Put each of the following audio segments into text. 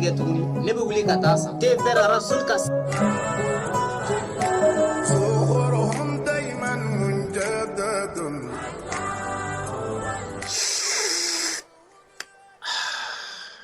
kɛ tuguni, ne bɛ wuli ka taa san thé vert Rasoul ka.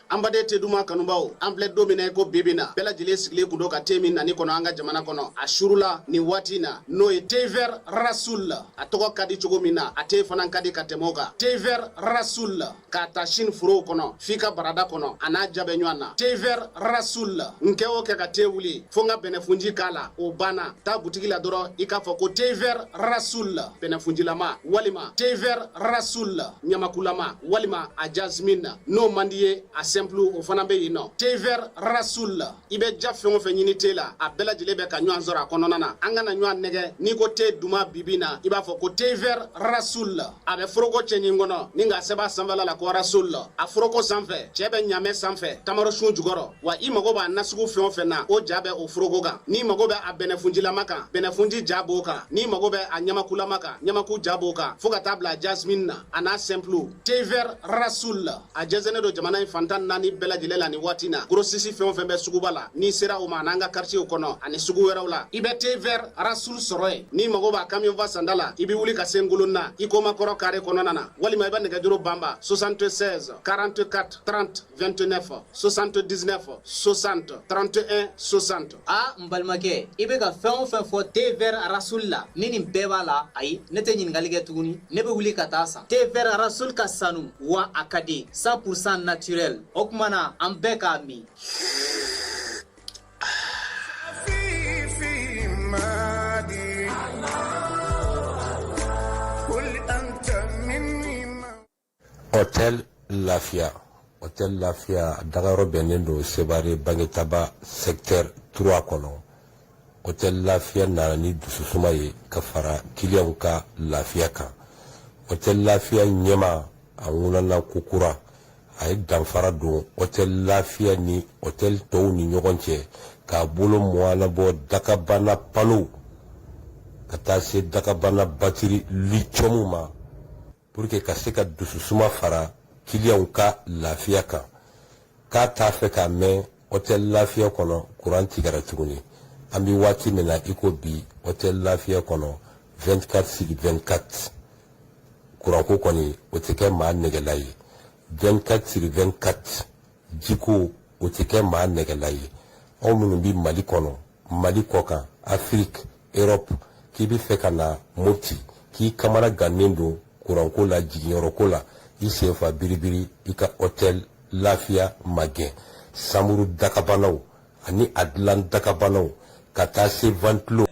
An baden te duman kanubaw, an filɛ don min na i ko bi bi na, bɛɛ lajɛlen sigilen kun don ka te min nani kɔnɔ an ka jamana kɔnɔ a surula nin waati in na, n'o ye thé vert Rasoul. A tɔgɔ ka di cogo min na, a te fana ka di ka tɛmɛ o kan. Thé vert Rasoul, k'a ta Chine forow kɔnɔ f'i ka barada kɔnɔ, a n'a ja bɛ ɲɔgɔn na. Thé vert Rasoul, n kɛ o kɛ ka te wuli fo n ka bɛnɛfunji k'a la, o banna. Taa butigi la dɔrɔn, i k'a fɔ ko thé vert Rasoul bɛnɛfunjilama, walima thé vert Rasoul ɲamakulama, walima a jasmine. N'o man di ye, a simple, o fana bɛ yen nɔ. Thé vert Rasoul, i bɛ ja fɛn o fɛn ɲini te la, a bɛɛ lajɛlen bɛ ka ɲɔgɔn sɔrɔ a kɔnɔna na. An kana ɲɔgɔn nɛgɛ, n'i ko te duman bibi na, i b'a fɔ ko thé vert Rasoul. A bɛ foroko cɛɲi kɔnɔ ni k'a sɛbɛn a sanfɛla la ko Rasoul. A foroko sanfɛ, cɛ bɛ ɲamɛ sanfɛ tamarosun jukɔrɔ. Wa i mago b'a nasugu fɛn o fɛn na, o ja bɛ o foroko kan. N'i mago bɛ a bɛnɛfunjilama kan, bɛnɛfunji ja b'o kan. N'i mago bɛ a ɲamakulama kan, ɲamaku ja b'o kan, fo ka taa bila jasmine na, a n'a simple. Thé vert Rasoul, a jɛnsɛnnen don jamana in fan 14 bɛɛ lajɛlen la nin waati na. Grossiste fɛn o fɛn bɛ suguba la, n'i sera o ma, n'an ka quartier kɔnɔ ani sugu wɛrɛw la, i bɛ thé vert Rasoul sɔrɔ yen. N'i mago b'a camion fa sanda la, i bɛ wuli ka se Ngolonna Ikoma kɔrɔ carré kɔnɔna na, walima i bɛ nɛgɛjuru banba 76 44 30 29, 79 60 31 60. A n balimakɛ, i bɛ ka fɛn o fɛn fɔ thé vert Rasoul la, ni nin bɛɛ b'a la, ayi, ne tɛ ɲininkali kɛ tuguni, ne bɛ wuli ka taa san. Thé vert Rasoul ka sanu wa a ka di, 100% naturel. O tuma na an bɛɛ k'a min. Hôtel Lafiya. Hôtel Lafiya dagayɔrɔ bɛnnen don Sevare Bangetaba secteur 3 kɔnɔ. Hôtel Lafiya nana ni dususuma ye ka fara kiliyanw ka lafiya kan. Hôtel Lafiya ɲɛma a ŋunana kokura, a ye danfara don Hôtel Lafiya ni hôtel tɔw ni ɲɔgɔn cɛ, k'a bolo mɔnabɔ dakabana palow ka taa se dakabana batiri lithium ma, pour que ka se ka dususuma fara kiliyanw ka lafiya kan. K'a t'a fɛ k'a mɛn hôtel Lafiya kɔnɔ kuran tigɛra tuguni. An bɛ waati min na i ko bi, hôtel Lafiya kɔnɔ 24 sur 24, kuranko kɔni o tɛ kɛ maa nɛgɛla ye. 24 sur 24, jiko o tɛ kɛ maa nɛgɛla ye. Aw minnu bɛ Mali kɔnɔ, Mali kɔkan, Afrique, Europe, k'i bɛ fɛ ka na Mopti, k'i kamana gannen don kuranko la, jiginyɔrɔko la, i sen fa biribiri, i ka hôtel Lafiya magɛn. Samuru dakabanaw ani a dilan dakabanaw ka taa se ventilo.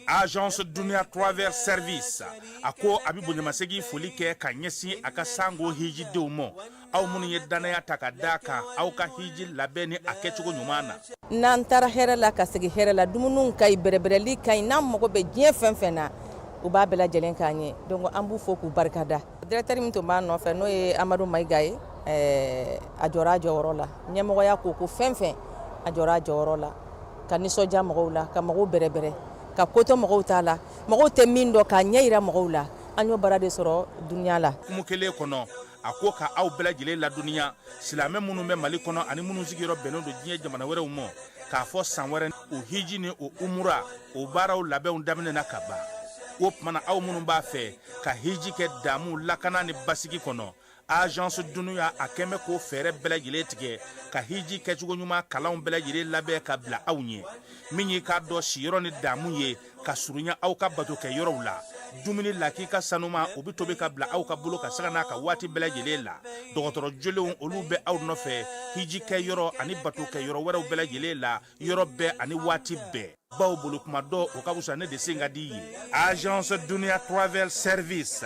Agence Dunia Travel Service a ko a bɛ bonyamasegin foli kɛ ka ɲɛsin a ka sango hijidenw ma, aw minnu ye dannaya ta ka d'a kan aw ka hiji labɛn ni a kɛcogo ɲuman na. N'an taara hɛrɛ la ka segin hɛrɛ la, dumuniw ka ɲi, bɛrɛbɛrɛli ka ɲi. N'an mago bɛ diɲɛ fɛn fɛn na, u b'a bɛɛ lajɛlen k'an ye. Donc an b'u fo k'u barikada. Directeur min tun b'a nɔfɛ, n'o ye Amadu Mayiga ye, a jɔra a jɔyɔrɔ la. Ɲɛmɔgɔya ko ko fɛn fɛn, a jɔra a jɔyɔrɔ la ka nisɔndiya mɔgɔw la, ka mɔgɔw bɛrɛbɛrɛ, ka kotɔ mɔgɔw t'a la, mɔgɔw tɛ min dɔn, k'a ɲɛ yira mɔgɔw la. An y'o baara de sɔrɔ dunuya la. Hukumu kelen kɔnɔ, a ko ka aw bɛɛ lajɛlen ladɔnniya, silamɛ minnu bɛ Mali kɔnɔ ani minnu sigiyɔrɔ bɛnnen don diɲɛ jamana wɛrɛw ma, k'a fɔ san wɛrɛ o hiji ni o umura o baaraw labɛnw daminɛna ka ban. O tuma na, aw minnu b'a fɛ ka hiji kɛ damu, lakana ni basigi kɔnɔ, Agence Dunuya a kɛn bɛ k'o fɛɛrɛ bɛɛ lajɛlen tigɛ ka hiji kɛcogo ɲuman kalanw bɛɛ lajɛlen labɛn ka bila aw ɲɛ. Min y'i k'a dɔn siyɔrɔ ni damu ye ka surunya aw ka bato kɛ yɔrɔw la, dumuni lakika sanuma o bɛ tobi ka bila aw ka bolo ka sanga n'a ka waati bɛɛ lajɛlen la. Dɔgɔtɔrɔ jolenw olu bɛ aw nɔfɛ hiji kɛ yɔrɔ ani bato kɛ yɔrɔ wɛrɛw bɛɛ lajɛlen la, yɔrɔ bɛɛ ani waati bɛɛ. Baw bolo kuma dɔ o ka fisa ne de sen ka di ye. Agence Dunia Travel Service,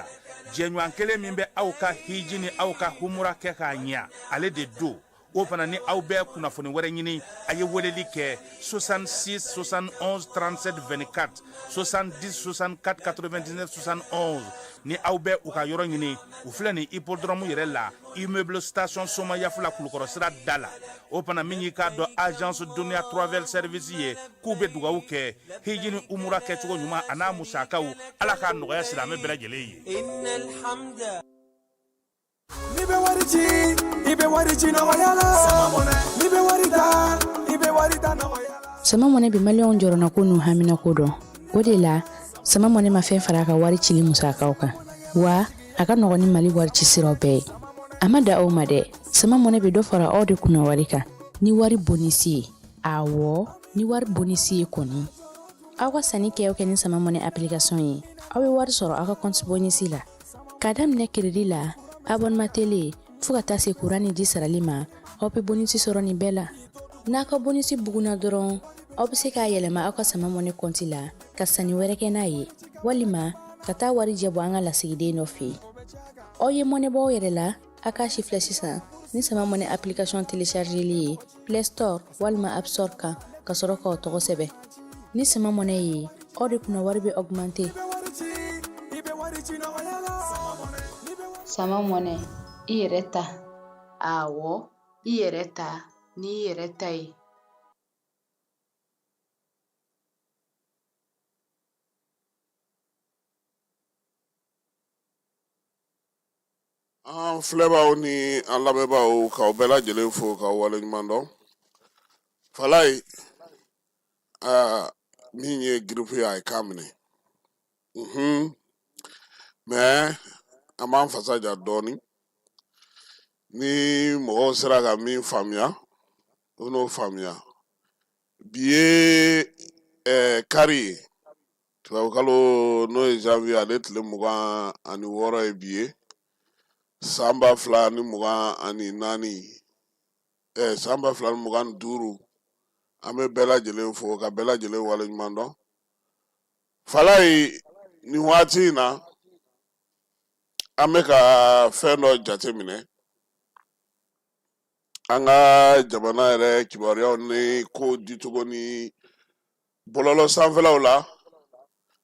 jɛɲɔgɔn kelen min bɛ aw ka hiji ni aw ka humura kɛ k'a ɲɛ, ale de don. O fana ni aw bɛ kunnafoni wɛrɛ ɲini, a ye weleli kɛ 66 71 37 24, 70 64 99 71. Ni aw bɛ u ka yɔrɔ ɲini, u filɛ nin hippodrome yɛrɛ la, immeuble station Somayafula, Kulukɔrɔ sira da la. O fana min y'i k'a dɔn Agence Dunia Travel Service ye, k'u bɛ dugawu kɛ hiji ni umura kɛcogo ɲuman a n'a musakaw, Ala k'a nɔgɔya silamɛ bɛɛ lajɛlen ye. N'i bɛ wari ci, i bɛ wari ci nɔgɔya la. N'i bɛ wari ta, i bɛ wari ta nɔgɔya la. Sama Money bɛ maliyɛnw jɔrɔnako n'u haminako dɔn. O de la, Sama Money ma fɛn fara a ka wari cili musakaw kan, wa a ka nɔgɔn ni Mali wari ci siraw bɛɛ ye. A ma dan o ma dɛ, Sama Money bɛ dɔ fara aw de kunna wari kan ni wari bonisi ye. Awɔ, ni wari bonisi ye kɔni. Aw ka sanni kɛ o kɛ ni Sama Money application ye, aw bɛ wari sɔrɔ aw ka compte bonisi la. K'a daminɛ crédit la, abonnement télé, fo ka taa se kuran ni ji sarali ma, aw bɛ bonisi sɔrɔ nin bɛɛ la. N'a ka bonisi bugunna dɔrɔn, aw bɛ se k'a yɛlɛma aw ka Sama Money compte la ka sanni wɛrɛ kɛ n'a ye, walima ka taa warijɛ bɔ an ka lasigiden dɔ fɛ yen. Aw ye mɔnɛ bɔ aw yɛrɛ la, a k'a sifilɛ sisan ni Sama Money application téléchargeli ye Play Store walima App Store kan, ka sɔrɔ k'aw tɔgɔ sɛbɛn. Ni Sama Money ye, aw de kunna wari bɛ augmenter. Sama Money, i yɛrɛ ta. Awɔ, i yɛrɛ ta n'i yɛrɛ ta ye. An filɛbaaw ni an lamɛnbaaw, k'aw bɛɛ lajɛlen fo k'aw waleɲuman dɔn. Falayi, aa, min ye giripu ye, a ye kan minɛ, mais an b'an fasa ja dɔɔni. Ni mɔgɔw sera ka min faamuya, u n'o faamuya. Bi ye kari ye, tubabukalo n'o ye janvier, ale tile 26 ye bi ye, san 2024, san 2025. An bɛ bɛɛ lajɛlen fo ka bɛɛ lajɛlen waleɲuman dɔn. Falayi, nin waati in na, an bɛ ka fɛn dɔ jateminɛ an ka jamana yɛrɛ kibaruyaw ni ko dicogo ni bɔlɔlɔ sanfɛlaw la.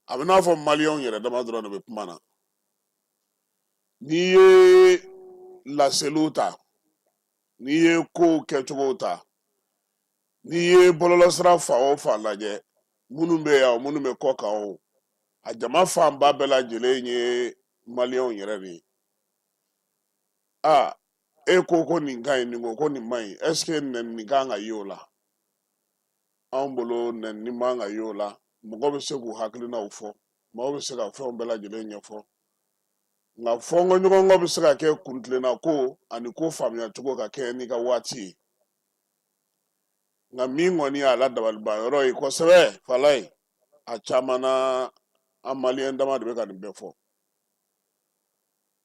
A bɛ n'a fɔ maliyɛnw yɛrɛ dama dɔrɔn de bɛ kuma na. N'i ye laseliw ta, n'i ye kow kɛcogow ta, n'i ye bɔlɔlɔsira fan o fan lajɛ, minnu bɛ yan o, minnu bɛ kɔ kan o, a jama fanba bɛɛ lajɛlen ye maliyɛnw yɛrɛ de ye. Aa, e ko ko nin ka ɲi, nin ko ko nin man ɲi, est ce que nɛni kan ka ye o la? Anw bolo, nɛni man ka ye o la. Mɔgɔ bɛ se k'u hakilinaw fɔ, mɔgɔ bɛ se ka fɛnw bɛɛ lajɛlen ɲɛfɔ, nka fɔnkɔɲɔgɔnkɔ bɛ se ka kɛ kuntilenna ko ani ko faamuya cogo ka kɛ n'i ka waati ye. Nka min kɔni y'a la dabaliban yɔrɔ ye kosɛbɛ, Falayi, a caman na, an maliyɛn dama de bɛ ka nin bɛɛ fɔ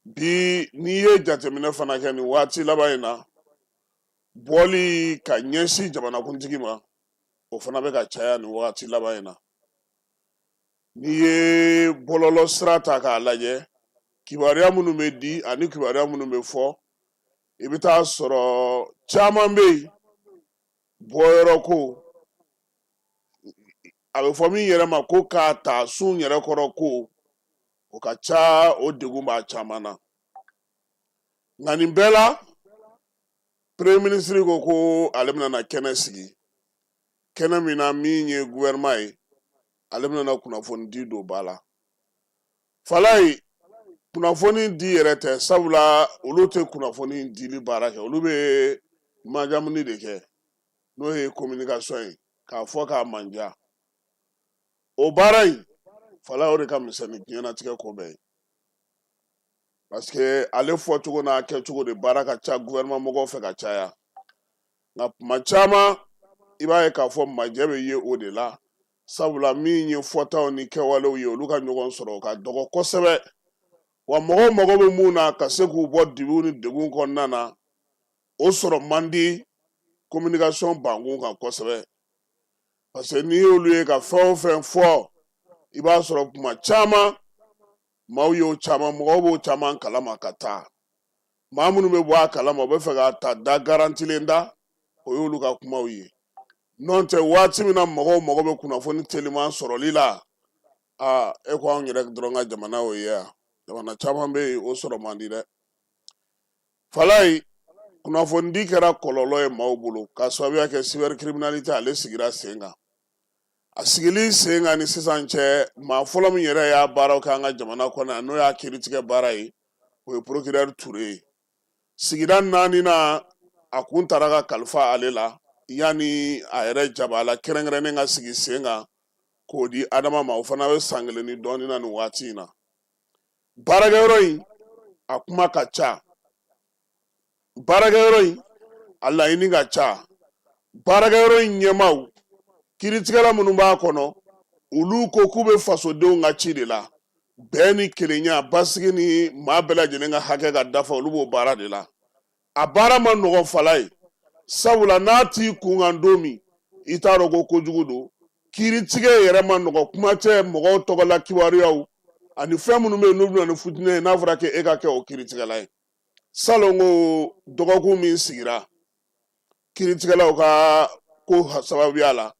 bi. N'i ye jateminɛ fana kɛ nin waati laban in na, bɔli ka ɲɛsin jamanakuntigi ma, o fana bɛ ka caya nin wagati laban in na. N'i ye bɔlɔlɔ sira ta k'a lajɛ, kibaruya minnu bɛ di ani kibaruya minnu bɛ fɔ, i bɛ taa sɔrɔ caman bɛ yen, bɔyɔrɔ ko, a bɛ fɔ min yɛrɛ ma ko k'a ta sun yɛrɛ kɔrɔ ko, o ka ca, o degun b'a caman na. Nka nin bɛɛ la, premier ministre ko ko ale bɛna na kɛnɛ sigi, kɛnɛ min na, min ye gouvernement ye, ale bɛna na kunnafoni di don ba la. Falayi, kunnafoni di yɛrɛ tɛ, sabula olu tɛ kunnafoni dili baara kɛ, olu bɛ majamuni de kɛ, n'o ye communication ye, k'a fɔ k'a manja. O baara in, Falayi, o de ka misɛn ni diɲɛnatigɛ ko bɛɛ ye, parce que ale fɔcogo n'a kɛcogo de baara ka ca gouvernement mɔgɔw fɛ ka caya. Nka kuma caman, i b'a ye k'a fɔ majɛ bɛ ye o de la, sabula min ye fɔtaw ni kɛwalew ye, olu ka ɲɔgɔn sɔrɔ o ka dɔgɔ kosɛbɛ. Wa mɔgɔw mago bɛ mun na ka se k'u bɔ dibiw ni degun kɔnɔna na, o sɔrɔ man di communication bankun kan kosɛbɛ, parce que n'i y'olu ye ka fɛn o fɛn fɔ, i b'a sɔrɔ kuma caman maaw y'o caman, mɔgɔw b'o caman kalama ka taa. Maa minnu bɛ bɔ a kalama, u bɛ fɛ k'a ta da garantilen da, o y'olu ka kumaw ye. N'o tɛ, waati min na mɔgɔw mago bɛ kunnafoni teliman sɔrɔli la, aa, e ko anw yɛrɛ dɔrɔn ka jamana o ye yan, jamana caman bɛ yen, o sɔrɔ man di dɛ. Falayi, kunnafonidi kɛra kɔlɔlɔ ye maaw bolo k'a sababuya kɛ cybercriminalité, ale sigira sen kan. A sigili sen kan ni sisan cɛ, maa fɔlɔ min yɛrɛ y'a baaraw kɛ an ka jamana kɔnɔ yan, n'o y'a kiiritigɛ baara ye, o ye procureur Ture ye. Sigida naaninan, a kun taara ka kalifa ale la yanni a yɛrɛ jabala kɛrɛnkɛrɛnnen ka sigi sen kan k'o di Adama ma. O fana bɛ san kelen ni dɔɔnin na nin waati in na. Baarakɛyɔrɔ in, a kuma ka ca. Baarakɛyɔrɔ in, a laɲini ka ca. Baarakɛyɔrɔ in ɲɛmaaw, kiiritigɛla minnu b'a kɔnɔ, olu ko k'u bɛ fasodenw ka ci de la, bɛn ni kelenya, basigi ni maa bɛɛ lajɛlen ka hakɛ ka dafa, olu b'o baara de la. A baara ma nɔgɔn fala ye, sabula n'a t'i kun kan don min, i t'a dɔn ko kojugu don. Kiiritigɛ yɛrɛ ma nɔgɔn, kuma tɛ mɔgɔw tɔgɔla kibaruyaw ani fɛn minnu bɛ yen n'u bɛ na ni futinɛ ye, n'a fɔra k'e ka kɛ o kiiritigɛla ye. Salon ko dɔgɔkun min sigira kiiritigɛlaw ka ko sababuya la,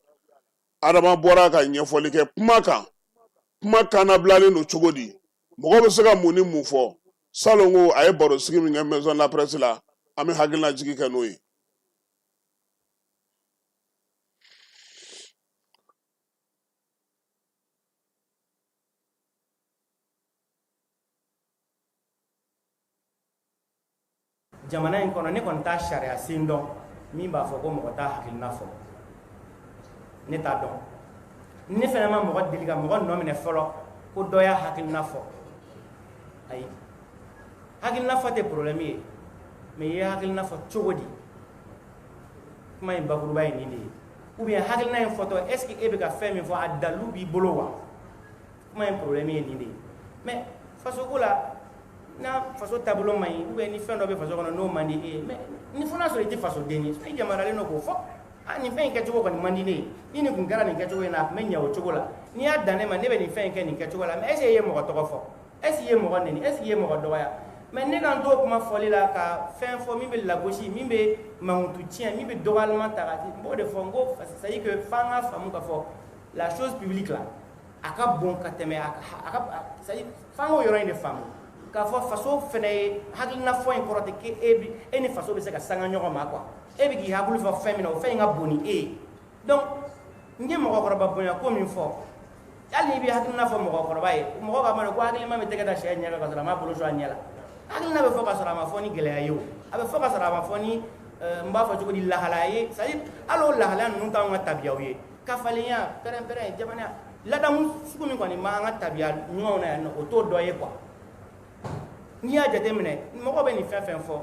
Adama bɔra ka ɲɛfɔli kɛ kuma kan, kuma kannabilalen don cogo di, mɔgɔ bɛ se ka mun ni mun fɔ. Salon ko a ye barosigi min kɛ Maison de la Presse la, an bɛ hakilinajigi kɛ n'o ye. Jamana in kɔnɔ, ne kɔni t'a sariya sen dɔn min b'a fɔ ko mɔgɔ t'a hakilina fɔ. Ne t'a dɔn. Ne fana ma mɔgɔ deli ka mɔgɔ nɔ minɛ fɔlɔ ko dɔ y'a hakilina fɔ. Ayi, hakilina fɔ tɛ problème ye, mais i ye hakilina fɔ cogo di? Kuma in bakuruba ye nin de ye. Ou bien hakilina in fɔtɔ, est ce que e bɛ ka fɛn min fɔ, a dalilu b'i bolo wa? Kuma in problème ye nin de ye. Mais fasoko la, n'a faso taabolo man ɲi, ou bien ni fɛn dɔ bɛ faso kɔnɔ n'o man di e ye, mais ni fo n'a sɔrɔ i tɛ fasoden ye, i yamaruyalen don k'o fɔ: a nin fɛn in kɛcogo kɔni man di ne ye, ni nin kun kɛra nin kɛcogo in na, a tun bɛ ɲɛ o cogo la, n'i y'a dan ne ma, ne bɛ nin fɛn in kɛ nin kɛcogo la. Mais est ce que e ye mɔgɔ tɔgɔ fɔ? Est ce que i ye mɔgɔ neni? Est ce que i ye mɔgɔ dɔgɔya? Mais ne ka n to kuma fɔli la ka fɛn fɔ min bɛ lagosi, min bɛ mankutu tiɲɛ, min bɛ dɔgɔyalima ta ka di, n b'o de fɔ. N ko c'est à dire que f'an k'a faamu k'a fɔ la chose publique la, a ka bon ka tɛmɛ a ka, c'est à dire f'an k'o yɔrɔ in de faamu k'a fɔ faso fɛnɛ ye hakilina fɔ in kɔrɔ tɛ k'e bi e ni faso bɛ se ka sanga ɲɔgɔn ma quoi. E bɛ k'i hakili fɔ fɛn min na, o fɛn in ka bon ni e ye. Donc n ye mɔgɔkɔrɔba bonya ko min fɔ, hali n'i bɛ hakilina fɔ mɔgɔkɔrɔba ye, mɔgɔ b'a dɔn ko hakilima bɛ tɛgɛ da sɛ ɲɛ kan ka sɔrɔ a m'a bolo sɔn a ɲɛ la. Hakilina bɛ fɔ ka sɔrɔ a ma fɔ ni gɛlɛya ye, o a bɛ fɔ ka sɔrɔ a ma fɔ ni n b'a fɔ cogo di, lahalaya ye. C'est à dire hali o lahalaya ninnu t'anw ka tabiyaw ye. Kafalenya, pɛrɛn-pɛrɛn, jamanaya ladamu sugu min kɔni b'an ka tabiya ɲumanw na yan nɔ, o t'o dɔ ye quoi. N'i y'a jateminɛ, mɔgɔ bɛ nin fɛn fɛn fɔ,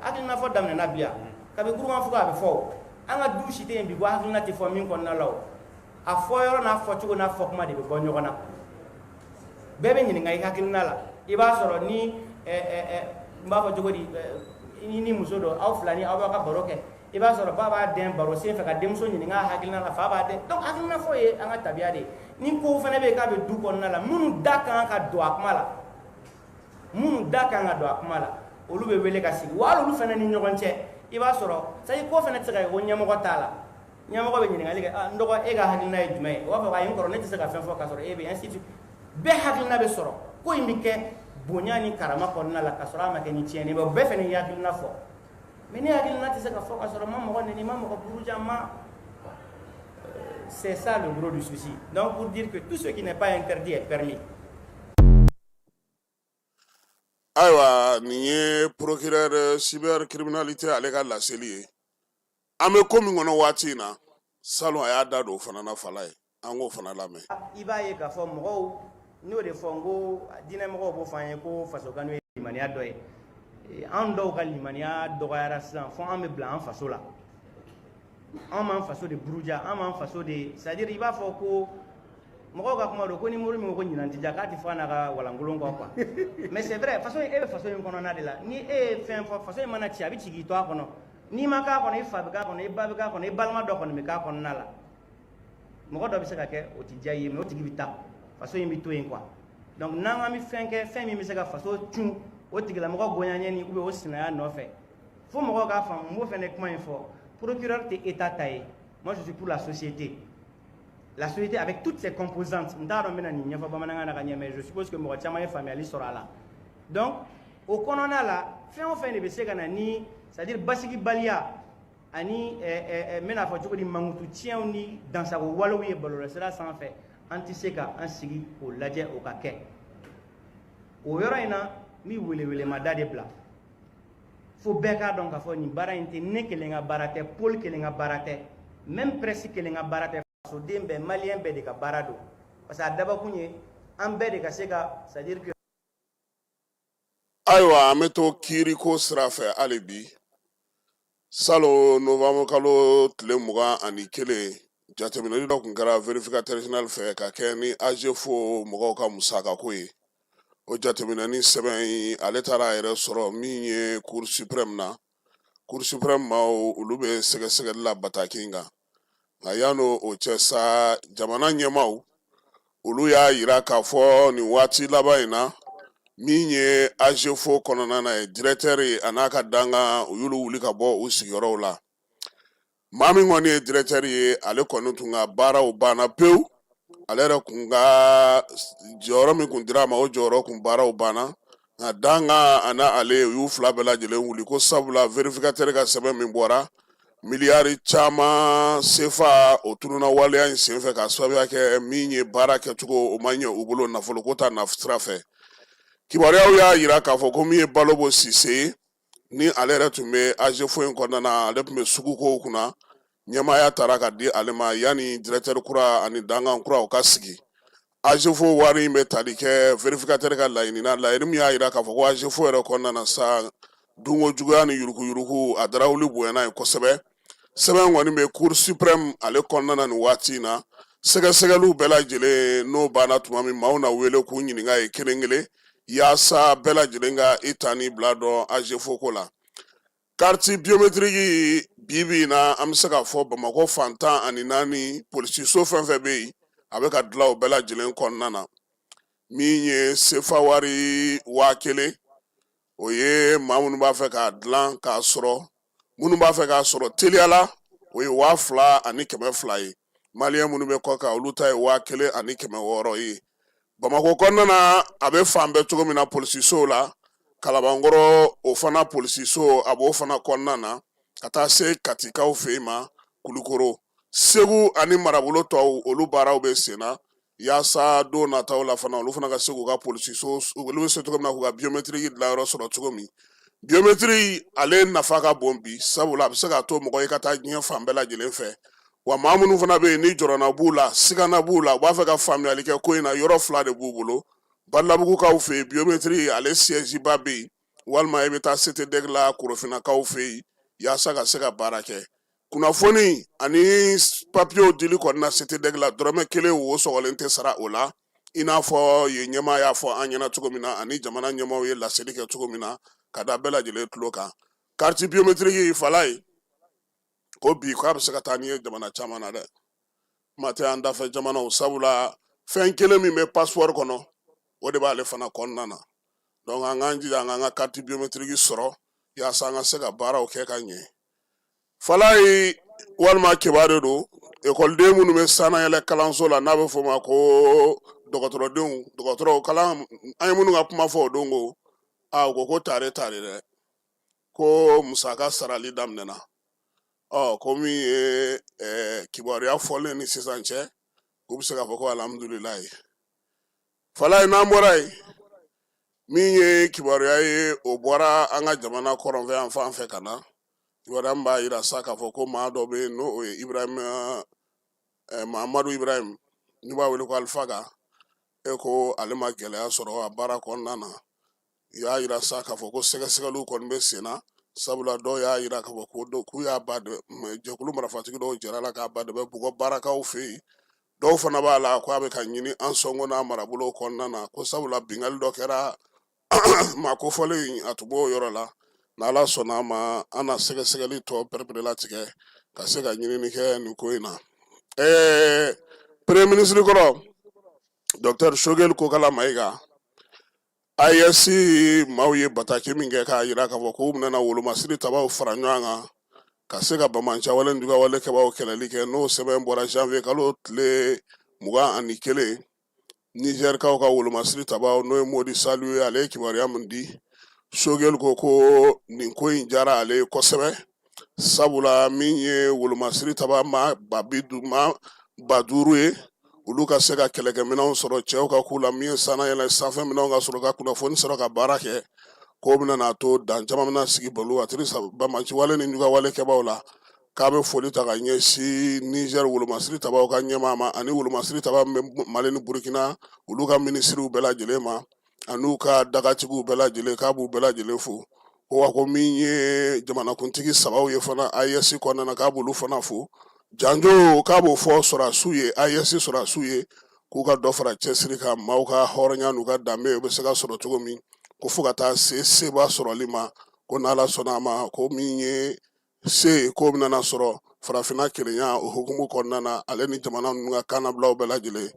hakilina fɔ daminɛna bi yan, kabi kurukan fɔ a bɛ fɔ o. An ka du si tɛ yen bi ko hakilina tɛ fɔ min kɔnɔna la. O a fɔ yɔrɔ n'a fɔcogo n'a fɔ kuma de bɛ bɔ ɲɔgɔn na. Bɛɛ bɛ ɲininka i hakilina la. I b'a sɔrɔ ni n b'a fɔ cogo di, i ni muso don, aw fila ni aw b'aw ka baro kɛ, i b'a sɔrɔ ba b'a den baro sen fɛ ka denmuso ɲininka a hakilina la, fa b'a den. Donc hakilina fɔ ye an ka tabiya de ye. Ni kow fana bɛ yen k'a bɛ du kɔnɔna la, minnu da kan ka don a kuma la, minnu da kan ka don a kuma la, olu bɛ wele ka sigi. Wa hali olu fana ni ɲɔgɔn cɛ, i b'a sɔrɔ c'est à dire ko fana tɛ se ka kɛ ko ɲɛmɔgɔ t'a la. Ɲɛmɔgɔ bɛ ɲininkali kɛ: n dɔgɔ, e ka hakilina ye jumɛn ye? O b'a fɔ: ayi n kɔrɔ, ne tɛ se ka fɛn fɔ k'a sɔrɔ e bɛ, ainsi de suite. Bɛɛ hakilina bɛ sɔrɔ, ko in bɛ kɛ bonya ni karama kɔnɔna la ka sɔrɔ a ma kɛ ni tiɲɛni ye. Bɛɛ fana y'i hakilina fɔ, mais ne hakilina tɛ se ka fɔ ka sɔrɔ ma mɔgɔ neni, ma mɔgɔ buruja ma. C'est ça le gros du souci. Donc pour dire que tout ce qui n'est pas interdit est permis. Ayiwa, nin ye procureur cybercriminalité ale ka laseli ye. An bɛ ko min kɔnɔ waati in na, salon a y'a da don o fana na fala ye, an k'o fana lamɛn. I b'a ye k'a fɔ mɔgɔw, n y'o de fɔ, n ko diinɛmɔgɔw b'o fɔ an ye ko faso kanu ye limaniya dɔ ye. An dɔw ka limaniya dɔgɔyara sisan fo an bɛ bila an faso la. An b'an faso de buruja, an b'an faso de, c'est à dire i b'a fɔ ko mɔgɔw ka kuma don ko ni mori min ko ko ɲinan tɛ ja, k'a tɛ fɔ a n'a ka walankolon kɔ quoi. Mais c'est vrai, faso in, e bɛ faso in kɔnɔna de la. Ni e ye fɛn fɔ, faso in mana ci, a bɛ ci k'i to a kɔnɔ. N'i ma k'a kɔnɔ, i fa bɛ k'a kɔnɔ, i ba bɛ k'a kɔnɔ, i balima dɔ kɔni bɛ k'a kɔnɔna la. Mɔgɔ dɔ bɛ se ka kɛ o tɛ diya i ye, mais o tigi bɛ taa, faso in bɛ to yen quoi. Donc n'an k'an bɛ fɛn kɛ, fɛn min bɛ se ka faso cun o tigilamɔgɔ goɲaɲɛ ni ou bien o sinaya nɔfɛ, fo mɔgɔw k'a faamu. N b'o fɛnɛ kuma in fɔ, procureur tɛ état ta ye. Moi, je suis pour la société, la société avec toutes ses composantes. N t'a dɔn n bɛna nin ɲɛfɔ bamanankan na ka ɲɛ, mais je suppose que mɔgɔ caman ye faamuyali sɔrɔ a la. Donc o kɔnɔna la, fɛn o fɛn de bɛ se ka na ni, c'est à dire basigibaliya ani n bɛna fɔ cogo di, mankutu tiɲɛw ni dansago walew ye bɔlɔlɔsira sanfɛ, an tɛ se ka an sigi k'o lajɛ o ka kɛ. O yɔrɔ in na, n bɛ welewelemada de bila. Fo bɛɛ k'a dɔn k'a fɔ nin baara in tɛ ne kelen ka baara tɛ, pôle kelen ka baara tɛ, même presse kelen ka baara tɛ. Fasoden bɛɛ, maliyɛn bɛɛ de ka baara don, parce que a dabakun ye an bɛɛ de ka se ka, c'est à dire que Ayiwa, an bɛ to kiiriko sira fɛ hali bi. Salon novembre kalo tile 21, jateminɛli dɔ tun kɛra vérificateur général fɛ ka kɛ ni AGFO mɔgɔw ka musakako ye. O jateminɛni sɛbɛn in, ale taara a yɛrɛ sɔrɔ min ye cour suprême na. Cour suprême maaw, olu bɛ sɛgɛsɛgɛli la bataki in kan. Nka yan'o o cɛ sa, jamana ɲɛmaaw, olu y'a yira k'a fɔ nin waati laban in na, min ye AGFO kɔnɔna na ye, directeur a n'a ka dankan, u y'olu wuli ka bɔ u sigiyɔrɔw la. Maa min kɔni ye directeur ye, ale kɔni tun ka baaraw banna pewu. Ale yɛrɛ kun ka jɔyɔrɔ min kun dira a ma, o jɔyɔrɔ kun baaraw banna. Nka dankan a n'a ale, u y'u fila bɛɛ lajɛlen wuli, ko sabula vérificateur ka sɛbɛn min bɔra, miliyari caman sefa o tununa waleya in senfɛ, k'a sababuya kɛ min ye baara kɛcogo o ma ɲɛ u bolo nafoloko ta na sira fɛ. Kibaruyaw y'a yira k'a fɔ ko min ye Balobo Sise ye, ni ale yɛrɛ tun bɛ AGFO in kɔnɔna na, ale tun bɛ sugukow kunna, ɲɛmaaya taara ka di ale ma yanni directeur kura ani dankan kura o ka sigi. AGFO wari in bɛ tali kɛ vérificateur ka laɲini na, laɲini min y'a yira k'a fɔ ko AGFO yɛrɛ kɔnɔna na sa, dunko juguya ni yuruguyurugu a darawuli bonyana yen kosɛbɛ. Sɛbɛn kɔni bɛ cour suprême ale kɔnɔna na nin waati in na. Sɛgɛsɛgɛliw bɛɛ lajɛlen n'o banna tuma min, maaw na wele k'u ɲininka ye kelen kelen, yaasa bɛɛ lajɛlen ka i ta ni bila dɔn AGFO ko la. Carte biométrique, bi bi in na, an bɛ se k'a fɔ Bamakɔ fan 14, polisiso fɛn fɛn bɛ yen, a bɛ ka dilan o bɛɛ lajɛlen kɔnɔna na. Min ye sefa wari 1000, o ye maa minnu b'a fɛ k'a dilan k'a sɔrɔ, minnu b'a fɛ k'a sɔrɔ teliya la, o ye 2200 ye. Maliyɛn minnu bɛ kɔkan, olu ta ye 1600 ye. Bamakɔ kɔnɔna na, a bɛ fan bɛɛ cogo min na polisisow la, Kalabankɔrɔ o fana polisiso, a b'o fana kɔnɔna na, ka taa se Katikaw fɛ yen ma, Kulukoro, Segu ani marabolo tɔw, olu baaraw bɛ sen na, yaasa don nataw la fana, olu fana ka se k'u ka polisiso, olu bɛ se cogo min na k'u ka biométrique dilanyɔrɔ sɔrɔ cogo min. Biométrique ale nafa ka bon bi, sabula a bɛ se k'a to mɔgɔ ye ka taa diɲɛ fan bɛɛ lajɛlen fɛ. Wa maa minnu fana bɛ yen ni jɔrɔna b'u la, sigana b'u la, u b'a fɛ ka faamuyali kɛ ko in na, yɔrɔ fila de b'u bolo. Balabugukaw fɛ yen, biométrique ale siège ba bɛ yen, walima i bɛ taa CTDEC la Korofinnakaw fɛ yen, yaasa ka se ka baara kɛ. Kunnafoni ani papiyew dili kɔni na CTDEC la, dɔrɔmɛ kelen wo sɔgɔlen tɛ sara o la, i n'a fɔ yen ɲɛmaa y'a fɔ an ɲɛna cogo min na, ani jamana ɲɛmaaw ye laseli kɛ cogo min na ka da bɛɛ lajɛlen tulo kan. Carte biométrique fala ye ko bi k'a bɛ se ka taa n'i ye jamana caman na dɛ, kuma tɛ an dafɛ jamanaw, sabula fɛn kelen min bɛ passeport kɔnɔ, o de b'ale fana kɔnɔna na. Donc an k'an jija an k'an ka carte biométrique sɔrɔ, yaasa an ka se ka baaraw kɛ ka ɲɛ. Falayi walima Keba de don. Ekɔliden minnu bɛ sannayɛlɛ kalanso la, n'a bɛ f'o ma ko dɔgɔtɔrɔdenw, dɔgɔtɔrɔw kalan, an ye minnu ka kuma fɔ o don, ko aa, u ko ko tare tare dɛ, ko musaka sarali daminɛna. Ɔ ko min ye kibaruya fɔlen ni sisan cɛ, k'u bɛ se k'a fɔ ko alhamdulilayi. Falayi, n'an bɔra yen, min ye kibaruya ye, o bɔra an ka jamana kɔrɔnfɛ yan fan fɛ ka na. Kibaruya min b'a yira sa k'a fɔ ko maa dɔ bɛ yen, n'o o ye Ibrahim, Mahamadu Ibrahim, n'u b'a wele ko Alifaga, e ko ale ma gɛlɛya sɔrɔ a baara kɔnɔna na. U y'a yira sa k'a fɔ ko sɛgɛsɛgɛliw kɔni bɛ sen na, sabula dɔw y'a yira k'a fɔ ko k'u y'a ba jɛkulu marifatigi dɔw jɛra la k'a ba de bɛ bugɔ baarakaw fɛ yen. Dɔw fana b'a la ko a bɛ ka ɲini Ansɔngo n'a marabolo kɔnɔna na, ko sabula binkanni dɔ kɛra maa kofɔlen, a tun b'o yɔrɔ la. N'Ala sɔnna a ma, an na sɛgɛsɛgɛli tɔ pɛrɛpɛrɛlatigɛ ka se ka ɲinini kɛ nin ko in na. Premier ministre kɔrɔ, docteur Choguel Kokala Mayiga, AES maaw ye bataki min kɛ k'a yira k'a fɔ k'u bɛna wolomasiri tabaw fara ɲɔgɔn kan ka se ka banbaanciwale ni juguyawale kɛbaaw kɛlɛli kɛ, n'o sɛbɛn bɔra janvier kalo tile 21, Nizɛrikaw ka wolomasiri tabaw, n'o ye Modi Saliu ye, ale ye kibaruya min di, Choguel ko ko nin ko in diyara ale ye kosɛbɛ, sabula min ye wolomasiri taba maa maa 5000 ye, olu ka se ka kɛlɛkɛminɛnw sɔrɔ, cɛw ka k'u la, min ye sannayɛlɛ sanfɛ minɛnw ka sɔrɔ, ka kunnafoni sɔrɔ, ka baara kɛ. K'o bɛna n'a to dan caman bɛna sigi balo a banbaanci wale ni juguya wale kɛbaaw la. K'a bɛ foli ta ka ɲɛsin Niger wolomasiri tabaw ka ɲɛmaa ma ani wolomasiri taba min bɛ Mali ni Burukina, olu ka minisiriw bɛɛ lajɛlen ma an'u ka dagatigiw bɛɛ lajɛlen, k'a b'u bɛɛ lajɛlen fo. Ko wa ko min ye jamanakuntigi sabaw ye fana AES kɔnɔna na, k'a b'olu fana fo. Janjo, k'a b'o fɔ sɔrɔdasiw ye, AES sɔrɔdasiw ye, k'u ka dɔ fara cɛsiri kan, maaw ka hɔrɔnya n'u ka danbe bɛ se ka sɔrɔ cogo min, ko fo ka taa se seba sɔrɔli ma, ko n'Ala sɔnna a ma, ko min ye se k'o bɛna sɔrɔ farafinna kelenya o hukumu kɔnɔna na, ale ni jamana ninnu ka kannabilaw bɛɛ lajɛlen.